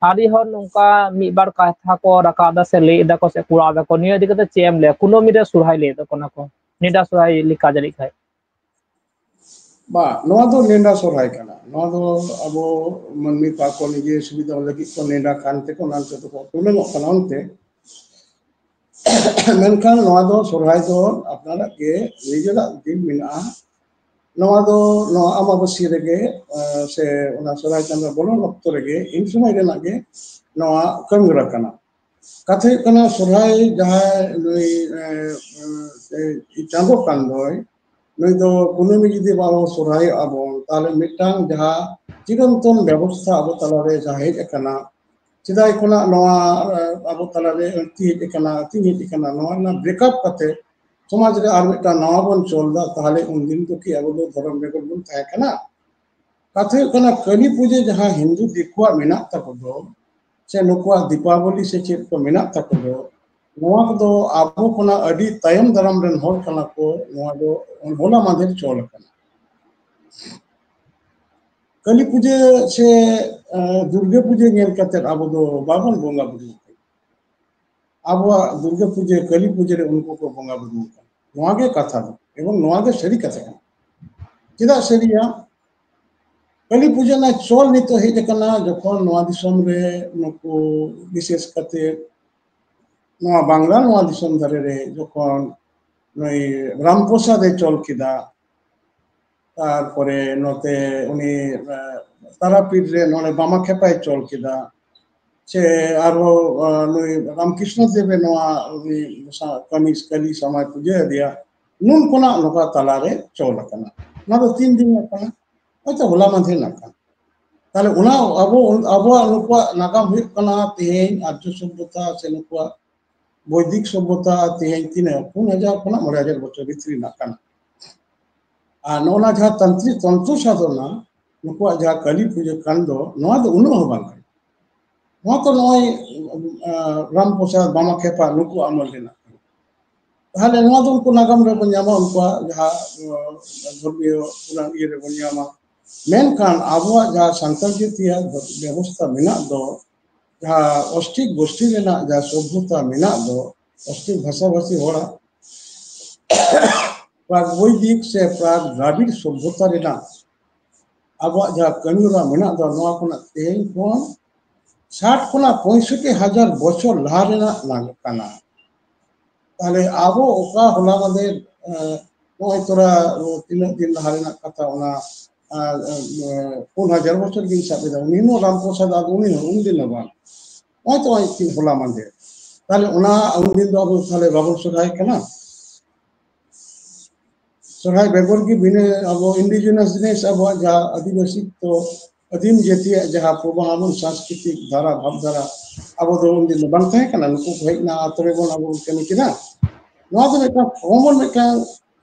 ᱟᱹᱰᱤ ᱦᱚᱲ ᱱᱚᱝᱠᱟ ᱢᱤᱫ ᱵᱟᱨ ᱠᱟᱛᱷᱟ ᱠᱚ ᱨᱟᱠᱟᱵ ᱮᱫᱟ ᱥᱮ ᱞᱟᱹᱭ ᱮᱫᱟ ᱠᱚ ᱥᱮ ᱠᱚᱨᱟᱣ ᱮᱫᱟ ᱠᱚ, ᱱᱤᱭᱟᱹ ᱤᱫᱤ ᱠᱟᱛᱮ ᱪᱮᱫ ᱮᱢ ᱞᱟᱹᱭᱟ? ᱠᱩᱱᱟᱹᱢᱤ ᱨᱮ ᱥᱚᱨᱦᱟᱭ ᱞᱟᱹᱭ ᱮᱫᱟ ᱠᱚ ᱚᱱᱟ ᱠᱚ, ᱱᱮᱰᱟ ᱥᱚᱨᱦᱟᱭ ᱞᱮᱠᱟ ᱡᱟᱹᱱᱤᱡ ᱠᱷᱟᱡ᱾ ᱵᱟ, ᱱᱚᱣᱟ ᱫᱚ ᱱᱮᱰᱟ ᱥᱚᱨᱦᱟᱭ ᱠᱟᱱᱟ᱾ ᱱᱚᱣᱟ ᱫᱚ ᱟᱵᱚ ᱢᱟᱹᱱᱢᱤ ᱠᱚ ᱟᱠᱚ ᱱᱤᱡᱮ ᱥᱩᱵᱤᱫᱷᱟ ᱞᱟᱹᱜᱤᱫ ᱠᱚ ᱱᱮᱰᱟ ᱠᱟᱱ ᱛᱮᱠᱚ ᱚᱱᱟ ᱛᱮᱫᱚ ᱠᱚ ᱛᱩᱞᱟᱹᱢᱚᱜ ᱠᱟᱱᱟ ᱚᱱᱛᱮ᱾ ᱢᱮᱱᱠᱷᱟᱱ ᱱᱚᱣᱟ ᱫᱚ ᱥᱚᱨᱦᱟᱭ ᱫᱚ ᱟᱯᱱᱟᱨᱟᱜ ᱜᱮ ᱱᱤᱡᱮᱨᱟᱜ ᱫᱤᱱ ᱢᱮᱱᱟᱜᱼᱟ᱾ ᱱᱚᱣᱟ ᱫᱚ ᱱᱚᱣᱟ ᱟᱢᱵᱟᱵᱟᱹᱥᱭᱟᱹ ᱨᱮᱜᱮ, ᱮ, ᱥᱮ ᱚᱱᱟ ᱥᱚᱨᱦᱟᱭ ᱪᱟᱸᱫᱳ ᱵᱚᱞᱚᱱ ᱚᱠᱛᱚ ᱨᱮᱜᱮ ᱤᱱ ᱥᱚᱢᱚᱭ ᱨᱮᱱᱟᱜ ᱜᱮ ᱱᱚᱣᱟ ᱠᱟᱹᱢᱤ ᱦᱚᱨᱟ ᱠᱟᱱᱟ᱾ ᱠᱟᱛᱷᱟ ᱦᱩᱭᱩᱜ ᱠᱟᱱᱟ, ᱥᱚᱨᱦᱟᱭ ᱡᱟᱦᱟᱸᱭ ᱱᱩᱭ, ᱮ, ᱮ, ᱪᱟᱸᱫᱳ ᱠᱟᱱ ᱫᱚᱭ, ᱱᱩᱭ ᱫᱚ ᱠᱩᱱᱟᱹᱢᱤ ᱡᱩᱫᱤ ᱵᱟᱵᱚ ᱥᱚᱨᱦᱟᱭᱚᱜᱼᱟ ᱵᱚᱱ, ᱛᱟᱦᱞᱮ ᱢᱤᱫᱴᱟᱝ ᱡᱟᱦᱟᱸ ᱪᱤᱨᱚᱱᱛᱚᱱ ᱵᱮᱵᱚᱥᱛᱷᱟ ᱟᱵᱚ ᱛᱟᱞᱟᱨᱮ ᱡᱟᱦᱟᱸ ᱦᱮᱡ ᱟᱠᱟᱱᱟ, ᱥᱮᱫᱟᱭ ᱠᱷᱚᱱᱟᱜ ᱱᱚᱣᱟ, ᱮ, ᱟᱵᱚ ᱛᱟᱞᱟᱨᱮ ᱟᱹᱲᱛᱤ ᱦᱮᱡ ᱟᱠᱟᱱᱟ, ᱟᱹᱛᱤᱧ ᱦᱮᱡ ᱟᱠᱟᱱᱟ, ᱱᱚᱣᱟ ᱨᱮᱱᱟᱜ break up ᱠᱟᱛᱮ ᱥᱚᱢᱟᱡᱽ ᱨᱮ ᱟᱨ ᱢᱤᱫᱴᱟᱝ ᱱᱟᱣᱟ ᱵᱚᱱ ᱪᱚᱞ ᱮᱫᱟ, ᱛᱟᱦᱞᱮ ᱩᱱᱫᱤᱱ ᱫᱚ ᱠᱤ ᱟᱵᱚ ᱫᱚ ᱫᱷᱚᱨᱚᱢ ᱵᱮᱜᱚᱨ ᱵᱚᱱ ᱛᱟᱦᱮᱸ ᱠᱟᱱᱟ? ᱠᱟᱛᱷᱟ ᱦᱩᱭᱩᱜ ᱠᱟᱱᱟ, ᱠᱟᱹᱞᱤ ᱯᱩᱡᱟᱹ ᱡᱟᱦᱟᱸ ᱦᱤᱱᱫᱩ ᱫᱤᱠᱩᱣᱟᱜ ᱢᱮᱱᱟᱜ ᱛᱟᱠᱚ ᱫᱚ, ᱥᱮ ᱱᱩᱠᱩᱣᱟᱜ ᱫᱤᱯᱟᱵᱚᱞᱤ ᱥᱮ ᱪᱮᱫ ᱠᱚ ᱢᱮᱱᱟᱜ ᱛᱟᱠᱚ ᱫᱚ, ᱱᱚᱣᱟ ᱠᱚᱫᱚ ᱟᱵᱚ ᱠᱷᱚᱱᱟᱜ ᱟᱹᱰᱤ ᱛᱟᱭᱚᱢ ᱫᱟᱨᱟᱢ ᱨᱮᱱ ᱦᱚᱲ ᱠᱟᱱᱟ ᱠᱚ᱾ ᱱᱚᱣᱟ ᱫᱚ ᱦᱚᱞᱟ ᱢᱟᱫᱷᱮᱨ ᱪᱚᱞ ᱟᱠᱟᱱᱟ᱾ ᱠᱟᱹᱞᱤ ᱯᱩᱡᱟᱹ ᱥᱮ, ᱮ, ᱫᱩᱨᱜᱟᱹ ᱯᱩᱡᱟᱹ ᱧᱮᱞ ᱠᱟᱛᱮ ᱟᱵᱚ ᱫᱚ ᱵᱟᱵᱚᱱ ᱵᱚᱸᱜᱟ ᱵᱩᱨᱩ ᱟᱠᱟᱱᱟ᱾ ᱟᱵᱚᱣᱟᱜ ᱫᱩᱨᱜᱟᱹ ᱯᱩᱡᱟᱹ, ᱠᱟᱹᱞᱤ ᱯᱩᱡᱟᱹ ᱨᱮ ᱩᱱᱠᱩ ᱠᱚ ᱵᱚᱸᱜᱟ ᱵᱩᱨᱩ ᱟᱠᱟᱱᱟ᱾ ᱱᱚᱣᱟ ᱜᱮ ᱠᱟᱛᱷᱟ ᱫᱚ, ᱮᱵᱚᱝ ᱱᱚᱣᱟ ᱜᱮ ᱥᱟᱹᱨᱤ ᱠᱟᱛᱷᱟ ᱠᱟᱱᱟ᱾ ᱪᱮᱫᱟᱜ ᱥᱟᱹᱨᱤᱭᱟ? ᱠᱟᱹᱞᱤ ᱯᱩᱡᱟᱹ ᱨᱮᱱᱟᱜ ᱪᱚᱞ ᱱᱤᱛᱚᱜ ᱦᱮᱡ ᱟᱠᱟᱱᱟ, ᱡᱚᱠᱷᱚᱱ ᱱᱚᱣᱟ ᱫᱤᱥᱚᱢ ᱨᱮ ᱱᱩᱠᱩ, ᱵᱤᱥᱮᱥ ᱠᱟᱛᱮ ᱱᱚᱣᱟ ᱵᱟᱝᱞᱟ ᱱᱚᱣᱟ ᱫᱤᱥᱚᱢ ᱫᱷᱟᱨᱮ ᱨᱮ ᱡᱚᱠᱷᱚᱱ ᱱᱩᱭ ᱨᱟᱢᱯᱨᱚᱥᱟᱫ ᱮ ᱪᱚᱞ ᱠᱮᱫᱟ, ᱛᱟᱨᱯᱚᱨᱮ ᱱᱚᱛᱮ ᱩᱱᱤ, ᱮ, ᱛᱟᱨᱟᱯᱤᱴ ᱨᱮ ᱱᱚᱰᱮ ᱵᱟᱢᱟᱠᱷᱮᱯᱟᱭ ᱪᱚᱞ ᱠᱮᱫᱟ, ᱥᱮ ᱟᱨᱦᱚᱸ, ᱮ, ᱱᱩᱭ ᱨᱟᱢᱠᱨᱤᱥᱱᱚ ᱫᱮᱵ ᱮ ᱱᱚᱣᱟ ᱩᱱᱤ ᱥᱟ-, ᱠᱟᱹᱢᱤ, ᱠᱟᱹᱞᱤ ᱥᱟᱢᱟᱭ ᱯᱩᱡᱟᱹ ᱟᱫᱮᱭᱟ, ᱱᱩᱱ ᱠᱷᱚᱱᱟᱜ ᱱᱚᱝᱠᱟ ᱛᱟᱞᱟᱨᱮ ᱪᱚᱞ ᱟᱠᱟᱱᱟ᱾ ᱚᱱᱟ ᱫᱚ ᱛᱤᱱ ᱫᱤᱱ ᱨᱮᱱᱟᱜ ᱠᱟᱱᱟ? ᱦᱚᱭᱛᱚ ᱦᱚᱞᱟ ᱢᱟᱫᱷᱮᱨ ᱨᱮᱱᱟᱜ ᱠᱟᱱᱟ᱾ ᱛᱟᱦᱞᱮ ᱚᱱᱟ ᱟᱵᱚ, ᱟᱵᱚᱣᱟᱜ ᱱᱩᱠᱩᱣᱟᱜ ᱱᱟᱜᱟᱢ ᱦᱩᱭᱩᱜ ᱠᱟᱱᱟ ᱛᱮᱦᱮᱧ ᱟᱨᱡᱚ ᱥᱚᱵᱷᱚᱛᱟ ᱥᱮ ᱱᱩᱠᱩᱣᱟᱜ ᱵᱳᱭᱫᱤᱠ ᱥᱚᱵᱷᱚᱛᱟ ᱛᱮᱦᱮᱧ ᱛᱤᱱᱟᱹᱜ ᱯᱩᱱ ᱦᱟᱡᱟᱨ ᱠᱷᱚᱱᱟᱜ ᱢᱚᱬᱮ ᱦᱟᱡᱟᱨ ᱵᱚᱪᱷᱚᱨ ᱵᱷᱤᱛᱨᱤ ᱨᱮᱱᱟᱜ ᱠᱟᱱᱟ᱾ ᱟᱨ ᱱᱚᱜᱼᱚ ᱱᱟ ᱡᱟᱦᱟᱸ ᱛᱟᱱᱛᱨᱤᱠ ᱛᱚᱱᱛᱨᱚ ᱥᱟᱫᱷᱚᱱᱟ, ᱱᱩᱠᱩᱣᱟᱜ ᱡᱟᱦᱟᱸ ᱠᱟᱹᱞᱤ ᱯᱩᱡᱟᱹ ᱠᱟᱱ ᱫᱚ, ᱱᱚᱣᱟ ᱫᱚ ᱩᱱᱟᱹᱜ ᱦᱚᱸ ᱵᱟᱝ ᱠᱟᱱᱟ᱾ ᱱᱚᱣᱟ ᱛᱚ ᱱᱚᱜᱼᱚᱭ, ᱟᱸ, ᱨᱟᱢ ᱯᱨᱚᱥᱟᱫᱽ ᱵᱟᱢᱟᱠᱷᱮᱯᱟ ᱱᱩᱠᱩ ᱟᱢᱚᱞ ᱨᱮᱱᱟᱜ ᱠᱟᱱᱟ᱾ ᱛᱟᱦᱞᱮ ᱱᱚᱣᱟ ᱫᱚ ᱩᱱᱠᱩ ᱱᱟᱜᱟᱢ ᱨᱮᱵᱚᱱ ᱧᱟᱢᱟ, ᱩᱱᱠᱩᱣᱟᱜ ᱡᱟᱦᱟᱸ, ᱟᱸ, ᱫᱷᱚᱨᱢᱤᱭᱚ ᱚᱱᱟ ᱤᱭᱟᱹ ᱨᱮᱵᱚᱱ ᱧᱟᱢᱟ᱾ ᱢᱮᱱᱠᱷᱟᱱ ᱟᱵᱚᱣᱟᱜ ᱡᱟᱦᱟᱸ ᱥᱟᱱᱛᱟᱲ ᱡᱟᱹᱛᱤᱭᱟᱜ ᱵᱮᱵᱚᱥᱛᱷᱟ ᱢᱮᱱᱟᱜ ᱫᱚ, ᱡᱟᱦᱟᱸ ᱚᱥᱴᱤᱠ ᱜᱳᱥᱴᱤ ᱨᱮᱱᱟᱜ ᱡᱟᱦᱟᱸ ᱥᱚᱵᱷᱚᱛᱟ ᱢᱮᱱᱟᱜ ᱫᱚ, ᱚᱥᱴᱤᱠ ᱵᱷᱟᱥᱟᱵᱷᱟᱥᱤ ᱦᱚᱲᱟᱜ ᱯᱨᱟᱜᱽ ᱵᱳᱭᱫᱤᱠ ᱥᱮ ᱯᱨᱟᱜᱽ ᱫᱨᱟᱵᱤᱲ ᱥᱚᱵᱷᱚᱛᱟ ᱨᱮᱱᱟᱜ ᱟᱵᱚᱣᱟᱜ ᱡᱟᱦᱟᱸ ᱠᱟᱹᱢᱤᱦᱚᱨᱟ ᱢᱮᱱᱟᱜ ᱫᱚ, ᱱᱚᱣᱟ ᱠᱷᱚᱱᱟᱜ ᱛᱮᱦᱮᱧ ᱠᱷᱚᱱ ᱥᱟᱴ ᱠᱷᱚᱱᱟᱜ ᱯᱚᱸᱭᱥᱚᱴᱴᱤ ᱦᱟᱡᱟᱨ ᱵᱚᱪᱷᱚᱨ ᱞᱟᱦᱟ ᱨᱮᱱᱟᱜ ᱱᱟᱜ ᱠᱟᱱᱟ᱾ ᱛᱟᱦᱞᱮ ᱟᱵᱚ ᱚᱠᱟ ᱦᱚᱞᱟ ᱢᱟᱫᱷᱮᱨ, ᱮ, ᱱᱚᱜᱼᱚᱭ ᱛᱚᱨᱟ, ᱚ, ᱛᱤᱱᱟᱹᱜ ᱫᱤᱱ ᱞᱟᱦᱟ ᱨᱮᱱᱟᱜ ᱠᱟᱛᱷᱟ, ᱚᱱᱟ, ᱟ, ᱮ, ᱯᱩᱱ ᱦᱟᱡᱟᱨ ᱵᱚᱪᱷᱚᱨ ᱜᱤᱧ ᱥᱟᱵ ᱮᱫᱟ, ᱩᱱᱤ ᱦᱚᱸ ᱨᱟᱢ ᱯᱨᱚᱥᱟᱫᱽ, ᱟᱨ ᱩᱱᱤ ᱦᱚᱸ ᱩᱱᱫᱤᱱ ᱫᱚ ᱵᱟᱝ, ᱱᱚᱜᱼᱚᱭ ᱛᱚ ᱱᱚᱜᱼᱚᱭ ᱛᱤᱱ ᱦᱚᱞᱟ ᱢᱟᱫᱷᱮᱨ᱾ ᱛᱟᱦᱞᱮ ᱚᱱᱟ ᱩᱱᱫᱤᱱ ᱫᱚ ᱟᱵᱚ ᱛᱟᱦᱞᱮ ᱵᱟᱵᱚᱱ ᱥᱚᱨᱦᱟᱭ ᱠᱟᱱᱟ? ᱥᱚᱨᱦᱟᱭ ᱵᱮᱜᱚᱨ ᱜᱮ ᱵᱷᱤᱱᱟᱹ ᱟᱵᱚ indigenous ᱡᱤᱱᱤᱥ, ᱟᱵᱚᱣᱟᱜ ᱡᱟᱦᱟᱸ ᱟᱹᱫᱤᱵᱟᱹᱥᱤ ᱛᱚ ᱟᱹᱫᱤᱢ ᱡᱟᱹᱛᱤᱭᱟᱜ ᱡᱟᱦᱟᱸ ᱯᱨᱚᱵᱟᱦ ᱟᱵᱚᱱ ᱥᱟᱝᱥᱠᱨᱤᱛᱤᱠ ᱫᱷᱟᱨᱟ ᱵᱷᱟᱵᱽᱫᱷᱟᱨᱟ ᱟᱵᱚ ᱫᱚ ᱩᱱᱫᱤᱱ ᱫᱚ ᱵᱟᱝ ᱛᱟᱦᱮᱸ ᱠᱟᱱᱟ, ᱱᱩᱠᱩ ᱠᱚ ᱦᱮᱡ ᱮᱱᱟ, ᱟᱛᱳ ᱨᱮᱵᱚᱱ ᱟᱵᱚ ᱵᱚᱱ ᱠᱟᱹᱢᱤ ᱠᱮᱫᱟ᱾ ᱱᱚᱣᱟ ᱫᱚ ᱢᱤᱫᱴᱟᱝ common ᱢᱤᱫᱴᱟᱝ,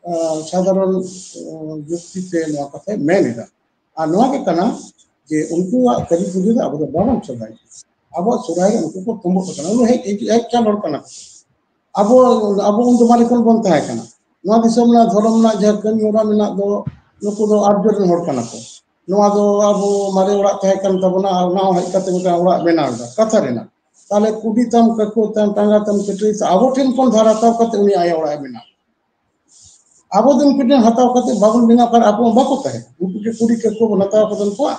ᱟ, ᱥᱟᱫᱷᱟᱨᱚᱱ, ᱟ, ᱡᱩᱠᱛᱤ ᱛᱮ ᱱᱚᱣᱟ ᱠᱟᱛᱷᱟᱭ ᱢᱮᱱ ᱮᱫᱟ᱾ ᱟᱨ ᱱᱚᱣᱟ ᱜᱮ ᱠᱟᱱᱟ ᱡᱮ ᱩᱱᱠᱩᱣᱟᱜ ᱠᱟᱹᱞᱤ ᱯᱩᱡᱟᱹ ᱫᱚ ᱟᱵᱚ ᱫᱚ ᱵᱟᱵᱚᱱ ᱥᱚᱨᱦᱟᱭ᱾ ᱟᱵᱚᱣᱟᱜ ᱥᱚᱨᱦᱟᱭ ᱨᱮ ᱩᱱᱠᱩ ᱠᱚ ᱛᱩᱢᱵᱩᱜ ᱟᱠᱟᱱᱟ, ᱩᱱᱠᱩ ᱦᱮᱡ, ᱦᱮᱡ, ᱦᱮᱡ ᱪᱟᱞ ᱦᱚᱲ ᱠᱟᱱᱟ ᱠᱚ᱾ ᱟᱵᱚ, ᱟᱵᱚ ᱩᱱ ᱫᱚ ᱢᱟᱨᱮ ᱠᱷᱚᱱ ᱵᱚᱱ ᱛᱟᱦᱮᱸ ᱠᱟᱱᱟ᱾ ᱱᱚᱣᱟ ᱫᱤᱥᱚᱢ ᱨᱮᱱᱟᱜ ᱫᱷᱚᱨᱚᱢ ᱨᱮᱱᱟᱜ ᱡᱟᱦᱟᱸ ᱠᱟᱹᱢᱤ ᱦᱚᱨᱟ ᱢᱮᱱᱟᱜ ᱫᱚ, ᱱᱩᱠᱩ ᱫᱚ ᱟᱨᱡᱚ ᱨᱮᱱ ᱦᱚᱲ ᱠᱟᱱᱟ ᱠᱚ᱾ ᱱᱚᱣᱟ ᱫᱚ ᱟᱵᱚ ᱢᱟᱨᱮ ᱚᱲᱟᱜ ᱛᱟᱦᱮᱸ ᱠᱟᱱ ᱛᱟᱵᱚᱱᱟ, ᱟᱨ ᱚᱱᱟ ᱦᱚᱸ ᱦᱮᱡ ᱠᱟᱛᱮ ᱢᱤᱫᱴᱟᱝ ᱚᱲᱟᱜ ᱵᱮᱱᱟᱣ ᱮᱫᱟ, ᱠᱟᱛᱷᱟ ᱨᱮᱱᱟᱜ᱾ ᱛᱟᱦᱞᱮ ᱠᱩᱰᱤ ᱛᱟᱢ, ᱠᱟᱹᱠᱷᱩ ᱛᱟᱢ, ᱴᱟᱸᱜᱟ ᱛᱟᱢ, ᱠᱟᱹᱴᱟᱹᱨᱤ ᱛᱟᱢ, ᱟᱵᱚ ᱴᱷᱮᱱ ᱠᱷᱚᱱ ᱫᱷᱟᱨ ᱦᱟᱛᱟᱣ ᱠᱟᱛᱮ ᱩᱱᱤ ᱟᱭᱟᱜ ᱚᱲᱟᱜ ᱮ ᱵᱮᱱᱟᱣ᱾ ᱟᱵᱚ ᱫᱚ ᱩᱱᱠᱩ ᱴᱷᱮᱱ ᱦᱟᱛᱟᱣ ᱠᱟᱛᱮ ᱵᱟᱵᱚᱱ ᱵᱮᱱᱟᱣ ᱠᱷᱟᱱ ᱟᱵᱚ ᱦᱚᱸ ᱵᱟᱠᱚ ᱛᱟᱦᱮᱸᱱᱟ᱾ ᱩᱱᱠᱩ ᱡᱮ ᱠᱩᱰᱤ ᱠᱟᱹᱠᱷᱩ ᱵᱚᱱ ᱦᱟᱛᱟᱣ ᱠᱟᱫᱟ ᱩᱱᱠᱩᱣᱟᱜ,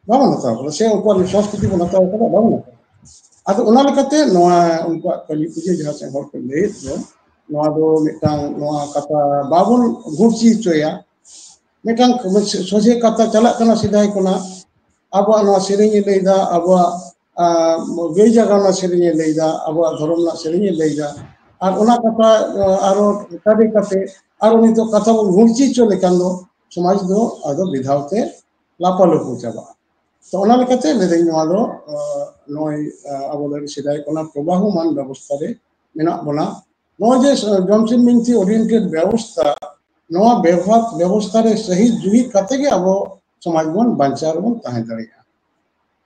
ᱵᱟᱵᱚᱱ ᱦᱟᱛᱟᱣ ᱠᱟᱫᱟ, ᱥᱮ ᱩᱱᱠᱩᱣᱟᱜ ᱥᱚᱝᱥᱠᱨᱤᱛᱤ ᱵᱚᱱ ᱦᱟᱛᱟᱣ ᱠᱟᱫᱟ, ᱵᱟᱵᱚᱱ ᱦᱟᱛᱟᱣ ᱠᱟᱫᱟ᱾ ᱟᱫᱚ ᱚᱱᱟ ᱞᱮᱠᱟᱛᱮ ᱱᱚᱣᱟ ᱩᱱᱠᱩᱣᱟᱜ ᱠᱟᱹᱞᱤ ᱯᱩᱡᱟᱹ ᱡᱟᱦᱟᱸ ᱥᱮᱫ ᱦᱚᱲ ᱠᱚ ᱞᱟᱹᱭᱮᱫ ᱫᱚ, ᱱᱚᱣᱟ ᱫᱚ ᱢᱤᱫᱴᱟᱝ, ᱱᱚᱣᱟ ᱠᱟᱛᱷᱟ ᱵᱟᱵᱚᱱ ᱜᱷᱩᱲᱪᱤ ᱦᱚᱪᱚᱭᱟ, ᱢᱤᱫᱴᱟᱝ ᱥᱚᱡᱷᱮ ᱠᱟᱛᱷᱟ ᱪᱟᱞᱟᱜ ᱠᱟᱱᱟ ᱥᱮᱫᱟᱭ ᱠᱷᱚᱱᱟᱜ᱾ ᱟᱵᱚᱣᱟᱜ ᱱᱚᱣᱟ ᱥᱮᱨᱮᱧ ᱮ ᱞᱟᱹᱭᱫᱟ, ᱟᱵᱚᱣᱟᱜ, ᱟᱸ, ᱜᱟᱹᱭ ᱡᱟᱜᱟᱣ ᱨᱮᱱᱟᱜ ᱥᱮᱨᱮᱧ ᱮ ᱞᱟᱹᱭᱫᱟ, ᱟᱵᱚᱣᱟᱜ ᱫᱷᱚᱨᱚᱢ ᱨᱮᱱᱟᱜ ᱥᱮᱨᱮᱧ ᱮ ᱞᱟᱹᱭᱫᱟ᱾ ᱟᱨ ᱚᱱᱟ ᱠᱟᱛᱷᱟ, ᱟᱸ, ᱟᱨᱚ ᱠᱟᱛᱮ ᱠᱟᱛᱮ ᱟᱨᱚ ᱱᱤᱛᱚᱜ ᱠᱟᱛᱷᱟ ᱵᱚᱱ ᱜᱷᱩᱲᱪᱤ ᱦᱚᱪᱚ ᱞᱮᱠᱷᱟᱱ ᱫᱚ ᱥᱚᱢᱟᱡᱽ ᱫᱚ ᱟᱫᱚ ᱵᱤᱫᱷᱟᱣ ᱛᱮ ᱞᱟᱯᱟᱞᱳᱯᱳ ᱪᱟᱵᱟᱜᱼᱟ᱾ ᱛᱚ ᱚᱱᱟ ᱞᱮᱠᱟᱛᱮ ᱞᱟᱹᱭᱫᱟᱹᱧ ᱱᱚᱣᱟ ᱫᱚ, ᱟᱸ, ᱱᱚᱜᱼᱚᱭ, ᱟᱸ, ᱟᱵᱚ ᱫᱚ ᱥᱮᱫᱟᱭ ᱠᱷᱚᱱᱟᱜ ᱯᱨᱚᱵᱟᱦᱚᱢᱟᱱ ᱵᱮᱵᱚᱥᱛᱷᱟ ᱨᱮ ᱢᱮᱱᱟᱜ ᱵᱚᱱᱟ᱾ ᱱᱚᱜᱼᱚᱭ ᱡᱮ ᱡᱚᱢᱥᱤᱢ ᱵᱤᱱᱛᱤ oriented ᱵᱮᱵᱚᱥᱛᱷᱟ, ᱱᱚᱣᱟ ᱵᱮᱵᱚᱦᱟᱨ ᱵᱮᱵᱚᱥᱛᱷᱟ ᱨᱮ ᱥᱟᱹᱦᱤ ᱡᱩᱦᱤ ᱠᱟᱛᱮ ᱜᱮ ᱟᱵᱚ ᱥᱚᱢᱟᱡᱽ ᱵᱚᱱ ᱵᱟᱧᱪᱟᱣ ᱨᱮᱵᱚᱱ ᱛᱟᱦᱮᱸ ᱫᱟᱲᱮᱭᱟᱜᱼᱟ᱾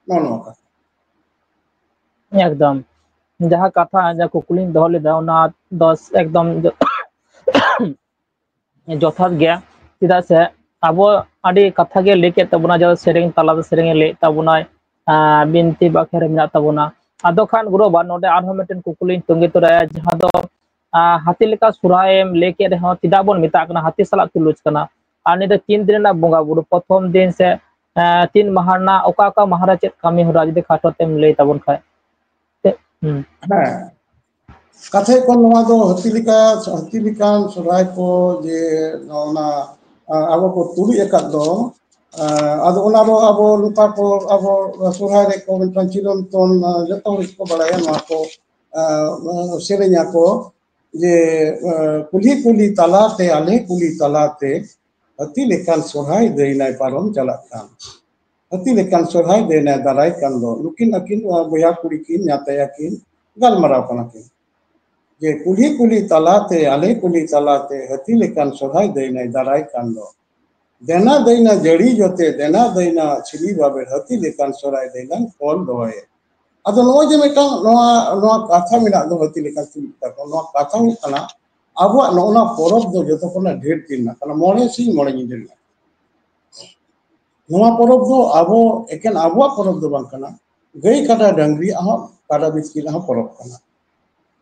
ᱱᱚᱜᱼᱚ ᱱᱚᱣᱟ ᱠᱟᱛᱷᱟ᱾ ᱮᱠᱫᱚᱢ᱾ ᱡᱟᱦᱟᱸ ᱠᱟᱛᱷᱟ, ᱡᱟᱦᱟᱸ ᱠᱩᱠᱞᱤᱧ ᱫᱚᱦᱚ ᱞᱮᱫᱟ, ᱚᱱᱟ ᱫᱚ ᱮᱠᱫᱚᱢ ᱡᱚᱛᱷᱟᱛ ᱜᱮᱭᱟ᱾ ᱪᱮᱫᱟᱜ ᱥᱮ ᱟᱵᱚ ᱟᱹᱰᱤ ᱠᱟᱛᱷᱟ ᱜᱮ ᱞᱟᱹᱭ ᱠᱮᱫ ᱛᱟᱵᱚᱱᱟ, ᱡᱟᱦᱟᱸ ᱥᱮᱨᱮᱧ ᱛᱟᱞᱟᱛᱮ ᱥᱮᱨᱮᱧ ᱮ ᱞᱟᱹᱭᱮᱫ ᱛᱟᱵᱚᱱᱟᱭ, ᱟᱸ, ᱵᱤᱱᱛᱤ ᱵᱟᱠᱷᱮᱬ ᱢᱮᱱᱟᱜ ᱛᱟᱵᱚᱱᱟ᱾ ᱟᱫᱚ ᱠᱷᱟᱱ ᱜᱩᱨᱩ ᱵᱟᱵᱟ, ᱱᱚᱰᱮ ᱟᱨᱦᱚᱸ ᱢᱤᱫᱴᱮᱱ ᱠᱩᱠᱞᱤᱧ ᱛᱚᱸᱜᱮ ᱛᱚᱨᱟᱭᱟ, ᱡᱟᱦᱟᱸ ᱫᱚ, ᱟᱸ, ᱦᱟᱹᱛᱤ ᱞᱮᱠᱟ ᱥᱚᱨᱦᱟᱭ ᱮᱢ ᱞᱟᱹᱭ ᱠᱮᱫ ᱨᱮᱦᱚᱸ, ᱪᱮᱫᱟᱜ ᱵᱚᱱ ᱢᱮᱛᱟᱜ ᱠᱟᱱᱟ ᱦᱟᱹᱛᱤ ᱥᱟᱞᱟᱜ ᱛᱩᱞᱩᱡ ᱠᱟᱱᱟ? ᱟᱨ ᱱᱤᱭᱟᱹ ᱫᱚ ᱛᱤᱱ ᱫᱤᱱ ᱨᱮᱱᱟᱜ ᱵᱚᱸᱜᱟ ᱵᱩᱨᱩ? ᱯᱨᱚᱛᱷᱚᱢ ᱫᱤᱱ ᱥᱮ, ᱟᱸ, ᱛᱤᱱ ᱢᱟᱦᱟ ᱨᱮᱱᱟᱜ, ᱚᱠᱟ ᱚᱠᱟ ᱢᱟᱦᱟ ᱨᱮ ᱪᱮᱫ ᱠᱟᱹᱢᱤ ᱦᱚᱨᱟ, ᱡᱩᱫᱤ ᱠᱷᱟᱴᱚ ᱛᱮᱢ ᱞᱟᱹᱭ ᱛᱟᱵᱚᱱ ᱠᱷᱟᱡ? ᱦᱩᱸ᱾ ᱦᱮᱸ, ᱠᱟᱛᱷᱟ ᱦᱩᱭᱩᱜ ᱠᱟᱱᱟ, ᱱᱚᱣᱟ ᱫᱚ ᱦᱟᱹᱛᱤ ᱞᱮᱠᱟ, ᱦᱟᱹᱛᱤ ᱞᱮᱠᱟᱱ ᱥᱚᱨᱦᱟᱭ ᱠᱚ ᱡᱮ ᱱᱚᱜᱼᱚ ᱱᱟ, ᱟ, ᱟᱵᱚ ᱠᱚ ᱛᱩᱞᱩᱡ ᱟᱠᱟᱫ ᱫᱚ, ᱟ, ᱟᱫᱚ ᱚᱱᱟ ᱫᱚ ᱟᱵᱚ ᱱᱚᱝᱠᱟ ᱠᱚ, ᱟᱵᱚ ᱥᱚᱨᱦᱟᱭ ᱨᱮᱠᱚ ᱢᱤᱫᱴᱟᱝ ᱪᱤᱨᱚᱱᱛᱚᱱ, ᱟ, ᱡᱚᱛᱚ ᱦᱚᱲ ᱜᱮᱠᱚ ᱵᱟᱲᱟᱭᱟ ᱱᱚᱣᱟ ᱠᱚ, ᱟ, ᱥᱮᱨᱮᱧ ᱟᱠᱚ ᱡᱮ, ᱟ, ᱠᱩᱞᱦᱤ ᱠᱩᱞᱦᱤ ᱛᱟᱞᱟᱛᱮ, ᱟᱞᱮ ᱠᱩᱞᱦᱤ ᱛᱟᱞᱟᱛᱮ, ᱦᱟᱹᱛᱤ ᱞᱮᱠᱟᱱ ᱥᱚᱨᱦᱟᱭ ᱫᱟᱹᱭᱱᱟᱭ ᱯᱟᱨᱚᱢ ᱪᱟᱞᱟᱜ ᱠᱟᱱ᱾ ᱦᱟᱹᱛᱤ ᱞᱮᱠᱟᱱ ᱥᱚᱨᱦᱟᱭ ᱫᱟᱹᱭᱱᱟᱭ ᱫᱟᱨᱟᱭ ᱠᱟᱱ ᱫᱚ᱾ ᱱᱩᱠᱤᱱ ᱟᱹᱠᱤᱱ ᱱᱚᱣᱟ ᱵᱚᱭᱦᱟ ᱠᱩᱲᱤ ᱠᱤᱱ ᱧᱟᱛᱭᱟ ᱠᱤᱱ ᱜᱟᱞᱢᱟᱨᱟᱣ ᱠᱟᱱᱟ ᱠᱤᱱ ᱡᱮ, ᱠᱩᱞᱦᱤ ᱠᱩᱞᱦᱤ ᱛᱟᱞᱟᱛᱮ, ᱟᱞᱮ ᱠᱩᱞᱦᱤ ᱛᱟᱞᱟᱛᱮ, ᱦᱟᱹᱛᱤ ᱞᱮᱠᱟᱱ ᱥᱚᱨᱦᱟᱭ ᱫᱟᱹᱭᱱᱟᱭ ᱫᱟᱨᱟᱭ ᱠᱟᱱ ᱫᱚ᱾ ᱫᱮᱱᱟ ᱫᱟᱹᱭᱱᱟ ᱡᱟᱹᱲᱤ ᱡᱚᱛᱮ, ᱫᱮᱱᱟ ᱫᱟᱹᱭᱱᱟ ᱪᱷᱤᱞᱤ ᱵᱟᱵᱮᱨ, ᱦᱟᱹᱛᱤ ᱞᱮᱠᱟᱱ ᱥᱚᱨᱦᱟᱭ ᱫᱟᱹᱭᱱᱟᱭ ᱠᱚᱞ ᱫᱚᱦᱚᱭᱮ᱾ ᱟᱫᱚ ᱱᱚᱜᱼᱚᱭ ᱡᱮ ᱢᱤᱫᱴᱟᱝ ᱱᱚᱣᱟ, ᱱᱚᱣᱟ ᱠᱟᱛᱷᱟ ᱢᱮᱱᱟᱜ ᱫᱚ ᱦᱟᱹᱛᱤ ᱞᱮᱠᱟᱱ ᱪᱷᱤᱞᱤ ᱛᱟᱠᱚ, ᱱᱚᱣᱟ ᱠᱟᱛᱷᱟ ᱦᱩᱭᱩᱜ ᱠᱟᱱᱟ ᱟᱵᱚᱣᱟᱜ ᱱᱚᱜᱼᱚ ᱱᱚᱣᱟ ᱯᱚᱨᱚᱵᱽ ᱫᱚ ᱡᱚᱛᱚ ᱠᱷᱚᱱᱟᱜ ᱰᱷᱮᱨ ᱫᱤᱱ ᱨᱮᱱᱟᱜ ᱠᱟᱱᱟ, ᱢᱚᱬᱮ ᱥᱤᱧ ᱢᱚᱬᱮ ᱧᱤᱫᱟᱹ ᱨᱮᱱᱟᱜ᱾ ᱱᱚᱣᱟ ᱯᱚᱨᱚᱵᱽ ᱫᱚ ᱟᱵᱚ ᱮᱠᱮᱱ ᱟᱵᱚᱣᱟᱜ ᱯᱚᱨᱚᱵᱽ ᱫᱚ ᱵᱟᱝ ᱠᱟᱱᱟ, ᱜᱟᱹᱭ ᱠᱟᱰᱟ ᱰᱟᱝᱨᱤᱭᱟᱜ ᱦᱚᱸ, ᱠᱟᱰᱟ ᱵᱤᱛᱠᱤᱞ ᱦᱚᱸ ᱯᱚᱨᱚᱵᱽ ᱠᱟᱱᱟ᱾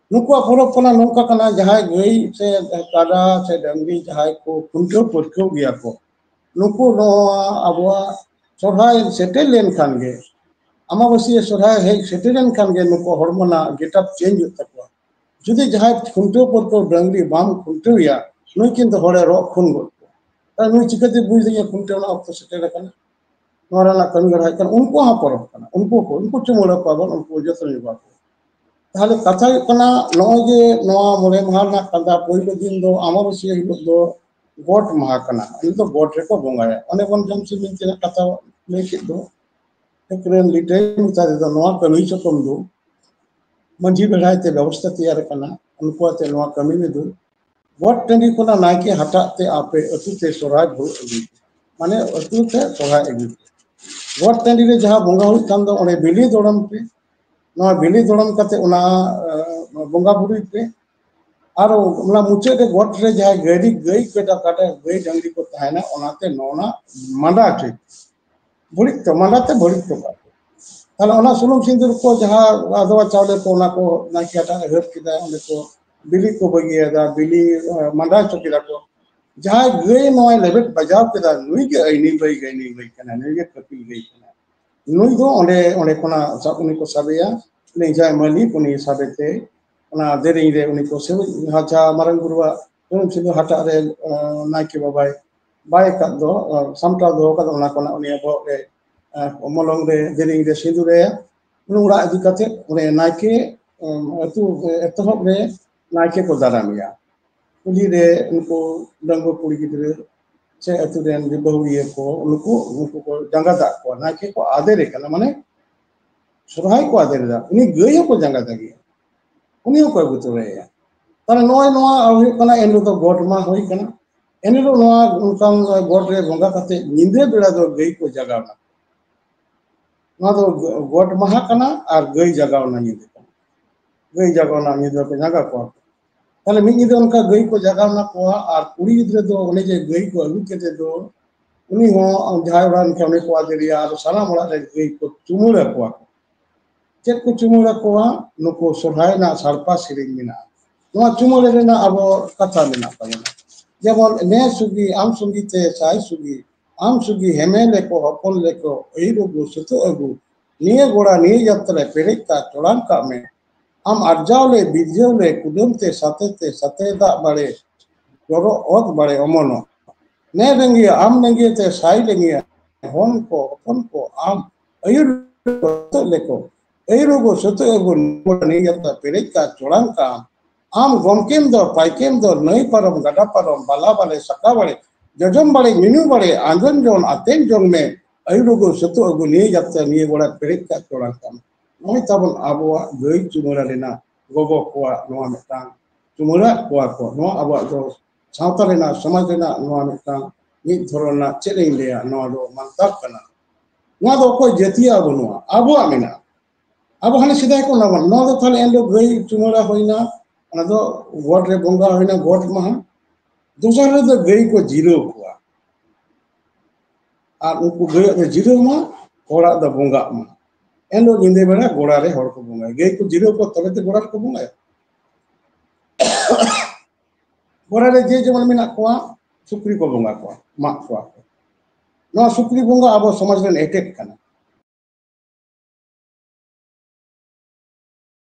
ᱱᱩᱠᱩᱣᱟᱜ ᱯᱚᱨᱚᱵᱽ ᱠᱟᱱᱟ, ᱱᱚᱝᱠᱟ ᱠᱟᱱᱟ, ᱡᱟᱦᱟᱸᱭ ᱜᱟᱹᱭ ᱥᱮ ᱠᱟᱰᱟ ᱥᱮ ᱰᱟᱝᱨᱤ ᱡᱟᱦᱟᱸᱭ ᱠᱚ ᱠᱷᱩᱱᱴᱟᱹᱣ ᱯᱟᱹᱨᱠᱟᱹᱣ ᱜᱮᱭᱟ ᱠᱚ, ᱱᱩᱠᱩ ᱱᱚᱣᱟ ᱟᱵᱚᱣᱟᱜ ᱥᱚᱨᱦᱟᱭ ᱥᱮᱴᱮᱨ ᱞᱮᱱᱠᱷᱟᱱ ᱜᱮ ᱟᱢᱟᱵᱟᱹᱥᱭᱟᱹ ᱥᱚᱨᱦᱟᱭ ᱦᱮᱡ ᱥᱮᱴᱮᱨᱮᱱ ᱠᱷᱟᱱ ᱜᱮ ᱱᱩᱠᱩ ᱦᱚᱲᱢᱚ ᱨᱮᱱᱟᱜ ᱜᱮᱴᱟᱯ ᱪᱮᱧᱡᱽ ᱦᱩᱭᱩᱜ ᱛᱟᱠᱚᱣᱟ᱾ ᱡᱩᱫᱤ ᱡᱟᱦᱟᱸᱭ ᱠᱷᱩᱱᱴᱟᱹᱣ ᱯᱚᱨ ᱠᱚ ᱰᱟᱹᱝᱨᱤ ᱵᱟᱢ ᱠᱷᱩᱱᱴᱟᱹᱣ ᱮᱭᱟ, ᱱᱩᱭ ᱠᱤᱱᱛᱩ ᱦᱚᱲᱮ ᱨᱚᱜ ᱠᱷᱩᱱ ᱜᱚᱫ ᱠᱚᱣᱟ᱾ ᱛᱟᱦᱞᱮ ᱱᱩᱭ ᱪᱤᱠᱟᱹᱛᱮ ᱵᱩᱡᱽ ᱫᱟᱲᱮᱭᱟᱜᱼᱟ ᱠᱷᱩᱱᱴᱟᱹᱣ ᱨᱮᱱᱟᱜ ᱚᱠᱛᱚ ᱥᱮᱴᱮᱨ ᱟᱠᱟᱱᱟ? ᱱᱚᱣᱟ ᱨᱮᱱᱟᱜ ᱠᱟᱹᱢᱤ ᱦᱚᱨᱟ ᱦᱩᱭᱩᱜ ᱠᱟᱱᱟ, ᱩᱱᱠᱩ ᱦᱚᱸ ᱯᱚᱨᱚᱵᱽ ᱠᱟᱱᱟ, ᱩᱱᱠᱩ ᱠᱚ, ᱩᱱᱠᱩ ᱪᱩᱢᱟᱹᱲᱟ ᱠᱚᱣᱟ ᱵᱚᱱ, ᱩᱱᱠᱩ ᱡᱚᱛᱚᱱ ᱡᱚᱜᱟᱣ ᱠᱚᱣᱟ᱾ ᱛᱟᱦᱞᱮ ᱠᱟᱛᱷᱟ ᱦᱩᱭᱩᱜ ᱠᱟᱱᱟ, ᱱᱚᱜᱼᱚᱭ ᱡᱮ ᱱᱚᱣᱟ ᱢᱚᱬᱮ ᱢᱟᱦᱟ ᱨᱮᱱᱟᱜ ᱠᱟᱸᱫᱟ ᱯᱳᱭᱞᱳ ᱫᱤᱱ ᱫᱚ ᱟᱢᱟᱵᱟᱹᱥᱭᱟᱹ ᱦᱤᱞᱳᱜ ᱫᱚ ᱜᱚᱴ ᱢᱟᱦᱟ ᱠᱟᱱᱟ, ᱩᱱ ᱫᱚ ᱜᱚᱴ ᱨᱮᱠᱚ ᱵᱚᱸᱜᱟᱭᱟ᱾ ᱚᱱᱮ ᱵᱚᱱ ᱡᱚᱢ ᱥᱤᱢ ᱵᱤᱱᱛᱤ ᱨᱮᱱᱟᱜ ᱠᱟᱛᱷᱟ ᱞᱟᱹᱭ ᱠᱮᱫ ᱫᱚ, ᱮᱠᱨᱮᱱ ᱞᱤᱴᱟᱹᱭ ᱢᱮᱛᱟ ᱛᱮᱫᱚ ᱱᱚᱣᱟ ᱠᱟᱹᱢᱤ ᱪᱚᱠᱚᱢ ᱫᱚ ᱢᱟᱹᱡᱷᱤ ᱵᱮᱲᱦᱟᱭ ᱛᱮ ᱵᱮᱵᱚᱥᱛᱷᱟ ᱛᱮᱭᱟᱨ ᱟᱠᱟᱱᱟ, ᱩᱱᱠᱩ ᱟᱛᱮ ᱱᱚᱣᱟ ᱠᱟᱹᱢᱤ ᱨᱮᱫᱚ ᱜᱚᱴ ᱴᱟᱺᱰᱤ ᱠᱷᱚᱱᱟᱜ ᱱᱟᱭᱠᱮ ᱦᱟᱴᱟᱜ ᱛᱮ ᱟᱯᱮ ᱟᱹᱛᱩ ᱛᱮ ᱥᱚᱨᱦᱟᱭ ᱵᱷᱳᱨ ᱟᱹᱜᱩᱭ ᱯᱮ, ᱢᱟᱱᱮ ᱟᱹᱛᱩ ᱛᱮ ᱥᱚᱨᱦᱟᱭ ᱟᱹᱜᱩᱭ ᱯᱮ᱾ ᱜᱚᱴ ᱴᱟᱺᱰᱤ ᱨᱮ ᱡᱟᱦᱟᱸ ᱵᱚᱸᱜᱟ ᱦᱩᱭᱩᱜ ᱠᱟᱱ ᱫᱚ ᱚᱸᱰᱮ ᱵᱤᱞᱤ ᱫᱚᱲᱚᱢ ᱯᱮ, ᱱᱚᱣᱟ ᱵᱤᱞᱤ ᱫᱚᱲᱚᱢ ᱠᱟᱛᱮ ᱚᱱᱟ ᱵᱚᱸᱜᱟ ᱵᱩᱨᱩᱭ ᱯᱮ᱾ ᱟᱨ ᱚᱱᱟ ᱢᱩᱪᱟᱹᱫ ᱨᱮ ᱜᱚᱴ ᱨᱮ ᱡᱟᱦᱟᱸᱭ ᱜᱟᱹᱭ ᱜᱟᱹᱭ ᱠᱟᱰᱟ ᱠᱟᱰᱟ ᱜᱟᱹᱭ ᱰᱟᱝᱨᱤ ᱠᱚ ᱛᱟᱦᱮᱱᱟ, ᱚᱱᱟᱛᱮ ᱱᱚᱣᱟ ᱢᱟᱸᱰᱟ ᱦᱚᱪᱚᱭ ᱯᱮ᱾ ᱵᱷᱟᱹᱲᱤᱡ ᱛᱚ, ᱢᱟᱸᱰᱟ ᱛᱮ ᱵᱷᱟᱹᱲᱤᱡ ᱛᱚ ᱠᱟᱜ ᱯᱮ᱾ ᱛᱟᱦᱞᱮ ᱚᱱᱟ ᱥᱩᱱᱩᱢ ᱥᱤᱸᱫᱩᱨ ᱠᱚ ᱡᱟᱦᱟᱸ ᱟᱫᱣᱟ ᱪᱟᱣᱞᱮ ᱠᱚ, ᱚᱱᱟ ᱠᱚ ᱱᱟᱭᱠᱮ ᱦᱟᱴᱟᱜ ᱨᱮ ᱦᱟᱹᱨ ᱠᱮᱫᱟ, ᱚᱸᱰᱮ ᱠᱚ ᱵᱤᱞᱤ ᱠᱚ ᱵᱟᱹᱜᱤᱭᱟᱫᱟ, ᱵᱤᱞᱤ ᱢᱟᱸᱰᱟ ᱦᱚᱪᱚ ᱠᱮᱫᱟ ᱠᱚ᱾ ᱡᱟᱦᱟᱸᱭ ᱜᱟᱹᱭ ᱱᱚᱣᱟᱭ ᱞᱮᱵᱮᱫ ᱵᱟᱡᱟᱣ ᱠᱮᱫᱟ, ᱱᱩᱭ ᱜᱮ ᱟᱹᱭᱱᱤ ᱵᱟᱹᱭ ᱜᱟᱹᱭᱱᱤ ᱵᱟᱹᱭ ᱠᱟᱱᱟ, ᱱᱩᱭ ᱜᱮ ᱠᱟᱹᱯᱤᱞ ᱜᱟᱹᱭ ᱠᱟᱱᱟ᱾ ᱱᱩᱭ ᱫᱚ ᱚᱸᱰᱮ, ᱚᱸᱰᱮ ᱠᱷᱚᱱᱟᱜ ᱥᱟᱵ, ᱩᱱᱤ ᱠᱚ ᱥᱟᱵᱮᱭᱟ, ᱩᱱᱤ ᱡᱟᱦᱟᱸᱭ ᱢᱟᱹᱞᱤᱠ, ᱩᱱᱤ ᱥᱟᱵᱮᱛᱮ ᱚᱱᱟ ᱫᱮᱨᱮᱧ ᱨᱮ ᱩᱱᱤ ᱠᱚ ᱥᱮᱵᱮᱫ, ᱡᱟᱦᱟᱸ ᱢᱟᱨᱟᱝ ᱵᱩᱨᱩᱣᱟᱜ ᱥᱩᱱᱩᱢ ᱥᱤᱸᱫᱩᱨ ᱦᱟᱴᱟᱜ ᱨᱮ, ᱟᱸ, ᱱᱟᱭᱠᱮ ᱵᱟᱵᱟᱭ ᱵᱟᱭ ᱟᱠᱟᱫ ᱫᱚ, ᱟᱸ, ᱥᱟᱢᱴᱟᱣ ᱫᱚᱦᱚ ᱠᱟᱫᱟ, ᱚᱱᱟ ᱠᱷᱚᱱᱟᱜ ᱩᱱᱤ ᱵᱚᱦᱚᱜ ᱨᱮ, ᱟᱸ, ᱢᱚᱞᱚᱝ ᱨᱮ, ᱫᱮᱨᱮᱧ ᱨᱮ ᱥᱤᱸᱫᱩᱨ ᱨᱮ ᱩᱱᱤ ᱚᱲᱟᱜ ᱤᱫᱤ ᱠᱟᱛᱮ ᱚᱸᱰᱮ ᱱᱟᱭᱠᱮ, ᱟᱸ, ᱟᱹᱛᱩ ᱮᱛᱚᱦᱚᱵ ᱨᱮ ᱱᱟᱭᱠᱮ ᱠᱚ ᱫᱟᱨᱟᱢᱮᱭᱟ᱾ ᱠᱩᱞᱦᱤ ᱨᱮ ᱩᱱᱠᱩ ᱰᱟᱺᱜᱩᱣᱟᱹ ᱠᱩᱲᱤ ᱜᱤᱫᱽᱨᱟᱹ ᱥᱮ ᱟᱹᱛᱩ ᱨᱮᱱ ᱡᱮ ᱵᱟᱹᱦᱩᱲᱤᱭᱟᱹ ᱠᱚ, ᱩᱱᱠᱩ, ᱩᱱᱠᱩ ᱠᱚ ᱡᱟᱸᱜᱟ ᱫᱟᱜ ᱠᱚᱣᱟ, ᱱᱟᱭᱠᱮ ᱠᱚ ᱟᱫᱮᱨᱮ ᱠᱟᱱᱟ, ᱢᱟᱱᱮ ᱥᱚᱨᱦᱟᱭ ᱠᱚ ᱟᱫᱮᱨ ᱮᱫᱟ, ᱩᱱᱤ ᱜᱟᱹᱭ ᱦᱚᱸᱠᱚ ᱡᱟᱸᱜᱟ ᱫᱟᱜᱮᱭᱟ, ᱩᱱᱤ ᱦᱚᱸᱠᱚ ᱟᱹᱜᱩ ᱛᱚᱨᱟᱭᱮᱭᱟ᱾ ᱛᱟᱦᱞᱮ ᱱᱚᱜᱼᱚᱭ ᱱᱚᱣᱟ ᱦᱩᱭᱩᱜ ᱠᱟᱱᱟ, ᱮᱱ ᱦᱤᱞᱳᱜ ᱫᱚ ᱜᱚᱴ ᱢᱟ ᱦᱩᱭ ᱠᱟᱱᱟ᱾ ᱮᱱ ᱦᱤᱞᱳᱜ ᱱᱚᱣᱟ ᱚᱱᱠᱟᱱ ᱜᱚᱴ ᱨᱮ ᱵᱚᱸᱜᱟ ᱠᱟᱛᱮ ᱧᱤᱫᱟᱹ ᱵᱮᱲᱟ ᱫᱚ ᱜᱟᱹᱭ ᱠᱚ ᱡᱟᱜᱟᱣ ᱮᱱᱟ᱾ ᱱᱚᱣᱟ ᱫᱚ ᱜᱚᱴ ᱢᱟᱦᱟ ᱠᱟᱱᱟ ᱟᱨ ᱜᱟᱹᱭ ᱡᱟᱜᱟᱣ ᱨᱮᱱᱟᱜ ᱧᱤᱫᱟᱹ ᱠᱟᱱᱟ᱾ ᱜᱟᱹᱭ ᱡᱟᱜᱟᱣ ᱨᱮᱱᱟᱜ ᱧᱤᱫᱟᱹ ᱠᱚ ᱡᱟᱜᱟ ᱠᱚᱣᱟ᱾ ᱛᱟᱦᱞᱮ ᱢᱤᱫ ᱧᱤᱫᱟᱹ ᱚᱱᱠᱟ ᱜᱟᱹᱭ ᱠᱚ ᱡᱟᱜᱟᱣ ᱮᱱᱟ ᱠᱚᱣᱟ, ᱟᱨ ᱠᱩᱲᱤ ᱜᱤᱫᱽᱨᱟᱹ ᱫᱚ ᱚᱱᱮ ᱡᱮ ᱜᱟᱹᱭ ᱠᱚ ᱟᱹᱜᱩ ᱠᱮᱫᱮ ᱫᱚ, ᱩᱱᱤ ᱦᱚᱸ ᱡᱟᱦᱟᱸᱭ ᱚᱲᱟᱜ ᱨᱮᱱ ᱠᱷᱟᱱ ᱩᱱᱤ ᱠᱚ ᱟᱫᱮᱨᱮᱭᱟ, ᱟᱨ ᱥᱟᱱᱟᱢ ᱚᱲᱟᱜ ᱨᱮ ᱜᱟᱹᱭ ᱠᱚ ᱪᱩᱢᱟᱹᱲ ᱟᱠᱚᱣᱟ ᱠᱚ᱾ ᱪᱮᱫ ᱠᱚ ᱪᱩᱢᱟᱹᱲ ᱟᱠᱚᱣᱟ? ᱱᱩᱠᱩ ᱥᱚᱨᱦᱟᱭ ᱨᱮᱱᱟᱜ ᱥᱟᱲᱯᱟ ᱥᱮᱨᱮᱧ ᱢᱮᱱᱟᱜᱼᱟ᱾ ᱱᱚᱣᱟ ᱪᱩᱢᱟᱹᱲ ᱨᱮᱱᱟᱜ ᱟᱵᱚ ᱠᱟᱛᱷᱟ ᱢᱮᱱᱟᱜ ᱛᱟᱵᱚᱱᱟ, ᱡᱮᱢᱚᱱ, ᱱᱮ ᱥᱩᱜᱤ ᱟᱢ ᱥᱩᱜᱤ ᱛᱮ ᱥᱟᱭ ᱥᱩᱜᱤ, ᱟᱢ ᱥᱩᱜᱤ ᱦᱮᱢᱮ ᱞᱮᱠᱚ ᱦᱚᱯᱚᱱ ᱞᱮᱠᱚ ᱟᱹᱭᱩᱨ ᱟᱹᱜᱩ ᱥᱩᱛᱩᱜ ᱟᱹᱜᱩ, ᱱᱤᱭᱟᱹ ᱜᱚᱲᱟ ᱱᱤᱭᱟᱹ ᱡᱟᱛᱨᱟ ᱯᱮᱨᱮᱡ ᱠᱟᱜ ᱪᱚᱲᱟᱝ ᱠᱟᱜ ᱢᱮ᱾ ᱟᱢ ᱟᱨᱡᱟᱣ ᱞᱮ ᱵᱤᱨᱡᱟᱹᱣ ᱞᱮ ᱠᱩᱰᱟᱹᱢ ᱛᱮ ᱥᱟᱛᱮ ᱛᱮ ᱥᱟᱛᱮ ᱫᱟᱜ ᱵᱟᱲᱮ ᱡᱚᱨᱚᱜ ᱚᱛ ᱵᱟᱲᱮ ᱚᱢᱚᱱᱚᱜ᱾ ᱱᱮ ᱨᱮᱸᱜᱮ ᱟᱢ ᱨᱮᱸᱜᱮ ᱛᱮ ᱥᱟᱭ ᱨᱮᱸᱜᱮ ᱦᱚᱱ ᱠᱚ ᱦᱚᱯᱚᱱ ᱠᱚ ᱟᱢ ᱟᱹᱭᱩᱨ ᱥᱟᱹᱛᱟᱹᱜ ᱞᱮᱠᱚ ᱟᱹᱭᱩᱨ ᱜᱚ ᱥᱟᱹᱛᱟᱹᱜ ᱟᱹᱜᱩ ᱱᱤᱭᱟᱹ ᱡᱟᱛᱨᱟ ᱯᱮᱨᱮᱡ ᱠᱟᱜ ᱪᱚᱲᱟᱝ ᱠᱟᱜ ᱟᱢ᱾ ᱟᱢ ᱜᱚᱢᱠᱮᱢ ᱫᱚ ᱯᱟᱭᱠᱮᱢ ᱫᱚ ᱱᱟᱹᱭ ᱯᱟᱨᱚᱢ ᱜᱟᱰᱟ ᱯᱟᱨᱚᱢ ᱵᱟᱞᱟ ᱵᱟᱞᱮ ᱥᱟᱠᱟ ᱵᱟᱲᱮ ᱡᱚᱡᱚᱢ ᱵᱟᱲᱮ ᱧᱩᱧᱩ ᱵᱟᱲᱮ ᱟᱸᱡᱚᱢ ᱡᱚᱝ ᱟᱛᱮᱱ ᱡᱚᱝ ᱢᱮ᱾ ᱟᱹᱭᱩᱨ ᱜᱚ ᱥᱟᱹᱛᱟᱹᱜ ᱟᱹᱜᱩ ᱱᱤᱭᱟᱹ ᱡᱟᱛᱨᱟ ᱱᱤᱭᱟᱹ ᱜᱚᱲᱟ ᱯᱮᱨᱮᱡ ᱠᱟᱜ ᱪᱚᱲᱟᱝ ᱠᱟᱜ ᱟᱢ᱾ ᱱᱚᱜᱼᱚᱭ ᱛᱟᱵᱚᱱ ᱟᱵᱚᱣᱟᱜ ᱜᱟᱹᱭ ᱪᱩᱢᱟᱹᱲᱟ ᱨᱮᱱᱟᱜ ᱜᱚᱜᱚ ᱠᱚᱣᱟᱜ ᱱᱚᱣᱟ ᱢᱤᱫᱴᱟᱝ ᱪᱩᱢᱟᱹᱲᱟᱜ ᱠᱚᱣᱟ ᱠᱚ᱾ ᱱᱚᱣᱟ ᱟᱵᱚᱣᱟᱜ ᱫᱚ ᱥᱟᱶᱛᱟ ᱨᱮᱱᱟᱜ, ᱥᱚᱢᱟᱡᱽ ᱨᱮᱱᱟᱜ ᱱᱚᱣᱟ ᱢᱤᱫᱴᱟᱝ ᱢᱤᱫ ᱫᱷᱚᱨᱚᱱ ᱨᱮᱱᱟᱜ, ᱪᱮᱫ ᱤᱧ ᱞᱟᱹᱭᱟ, ᱱᱚᱣᱟ ᱫᱚ ᱢᱟᱱᱛᱟᱨ ᱠᱟᱱᱟ᱾ ᱱᱚᱣᱟ ᱫᱚ ᱚᱠᱚᱭ ᱡᱟᱹᱛᱤᱭᱟᱜ ᱵᱟᱹᱱᱩᱜᱼᱟ, ᱟᱵᱚᱣᱟᱜ ᱢᱮᱱᱟᱜᱼᱟ᱾ ᱟᱵᱚ ᱦᱟᱱᱮ ᱥᱮᱫᱟᱭ ᱠᱚ ᱚᱱᱟ ᱵᱚᱱ, ᱱᱚᱣᱟ ᱫᱚ ᱛᱟᱦᱞᱮ ᱮᱱᱦᱤᱞᱳᱜ ᱜᱟᱹᱭ ᱪᱩᱢᱟᱹᱲᱟ ᱦᱩᱭᱱᱟ, ᱚᱱᱟ ᱫᱚ ᱜᱚᱴ ᱨᱮ ᱵᱚᱸᱜᱟ ᱦᱩᱭᱱᱟ, ᱜᱚᱴ ᱢᱟᱦᱟ᱾ ᱫᱚᱥᱟᱨ ᱦᱤᱞᱳᱜ ᱫᱚ ᱜᱟᱹᱭ ᱠᱚ ᱡᱤᱨᱟᱹᱣ ᱠᱚᱣᱟ᱾ ᱟᱨ ᱩᱱᱠᱩ ᱜᱟᱹᱭᱟᱜ ᱫᱚ ᱡᱤᱨᱟᱹᱣ ᱢᱟ, ᱦᱚᱲᱟᱜ ᱫᱚ ᱵᱚᱸᱜᱟᱜ ᱢᱟ᱾ ᱮᱱᱦᱤᱞᱳᱜ ᱧᱤᱫᱟᱹ ᱵᱮᱲᱟ ᱜᱚᱲᱟ ᱨᱮ ᱦᱚᱲ ᱠᱚ ᱵᱚᱸᱜᱟᱭᱟ᱾ ᱜᱟᱹᱭ ᱠᱚ ᱡᱤᱨᱟᱹᱣ ᱠᱚᱣᱟ, ᱛᱚᱵᱮ ᱛᱚ ᱜᱚᱲᱟ ᱨᱮᱠᱚ ᱵᱚᱸᱜᱟᱭᱟ᱾ ᱜᱚᱲᱟ ᱨᱮ ᱡᱮ ᱡᱮᱢᱚᱱ ᱢᱮᱱᱟᱜ ᱠᱚᱣᱟ, ᱥᱩᱠᱨᱤ ᱠᱚ ᱵᱚᱸᱜᱟ ᱠᱚᱣᱟ, ᱢᱟᱜ ᱠᱚᱣᱟ ᱠᱚ᱾ ᱱᱚᱣᱟ ᱥᱩᱠᱨᱤ ᱵᱚᱸᱜᱟ ᱟᱵᱚ ᱥᱚᱢᱟᱡᱽ ᱨᱮᱱ ᱮᱴᱮᱫ ᱠᱟᱱᱟ᱾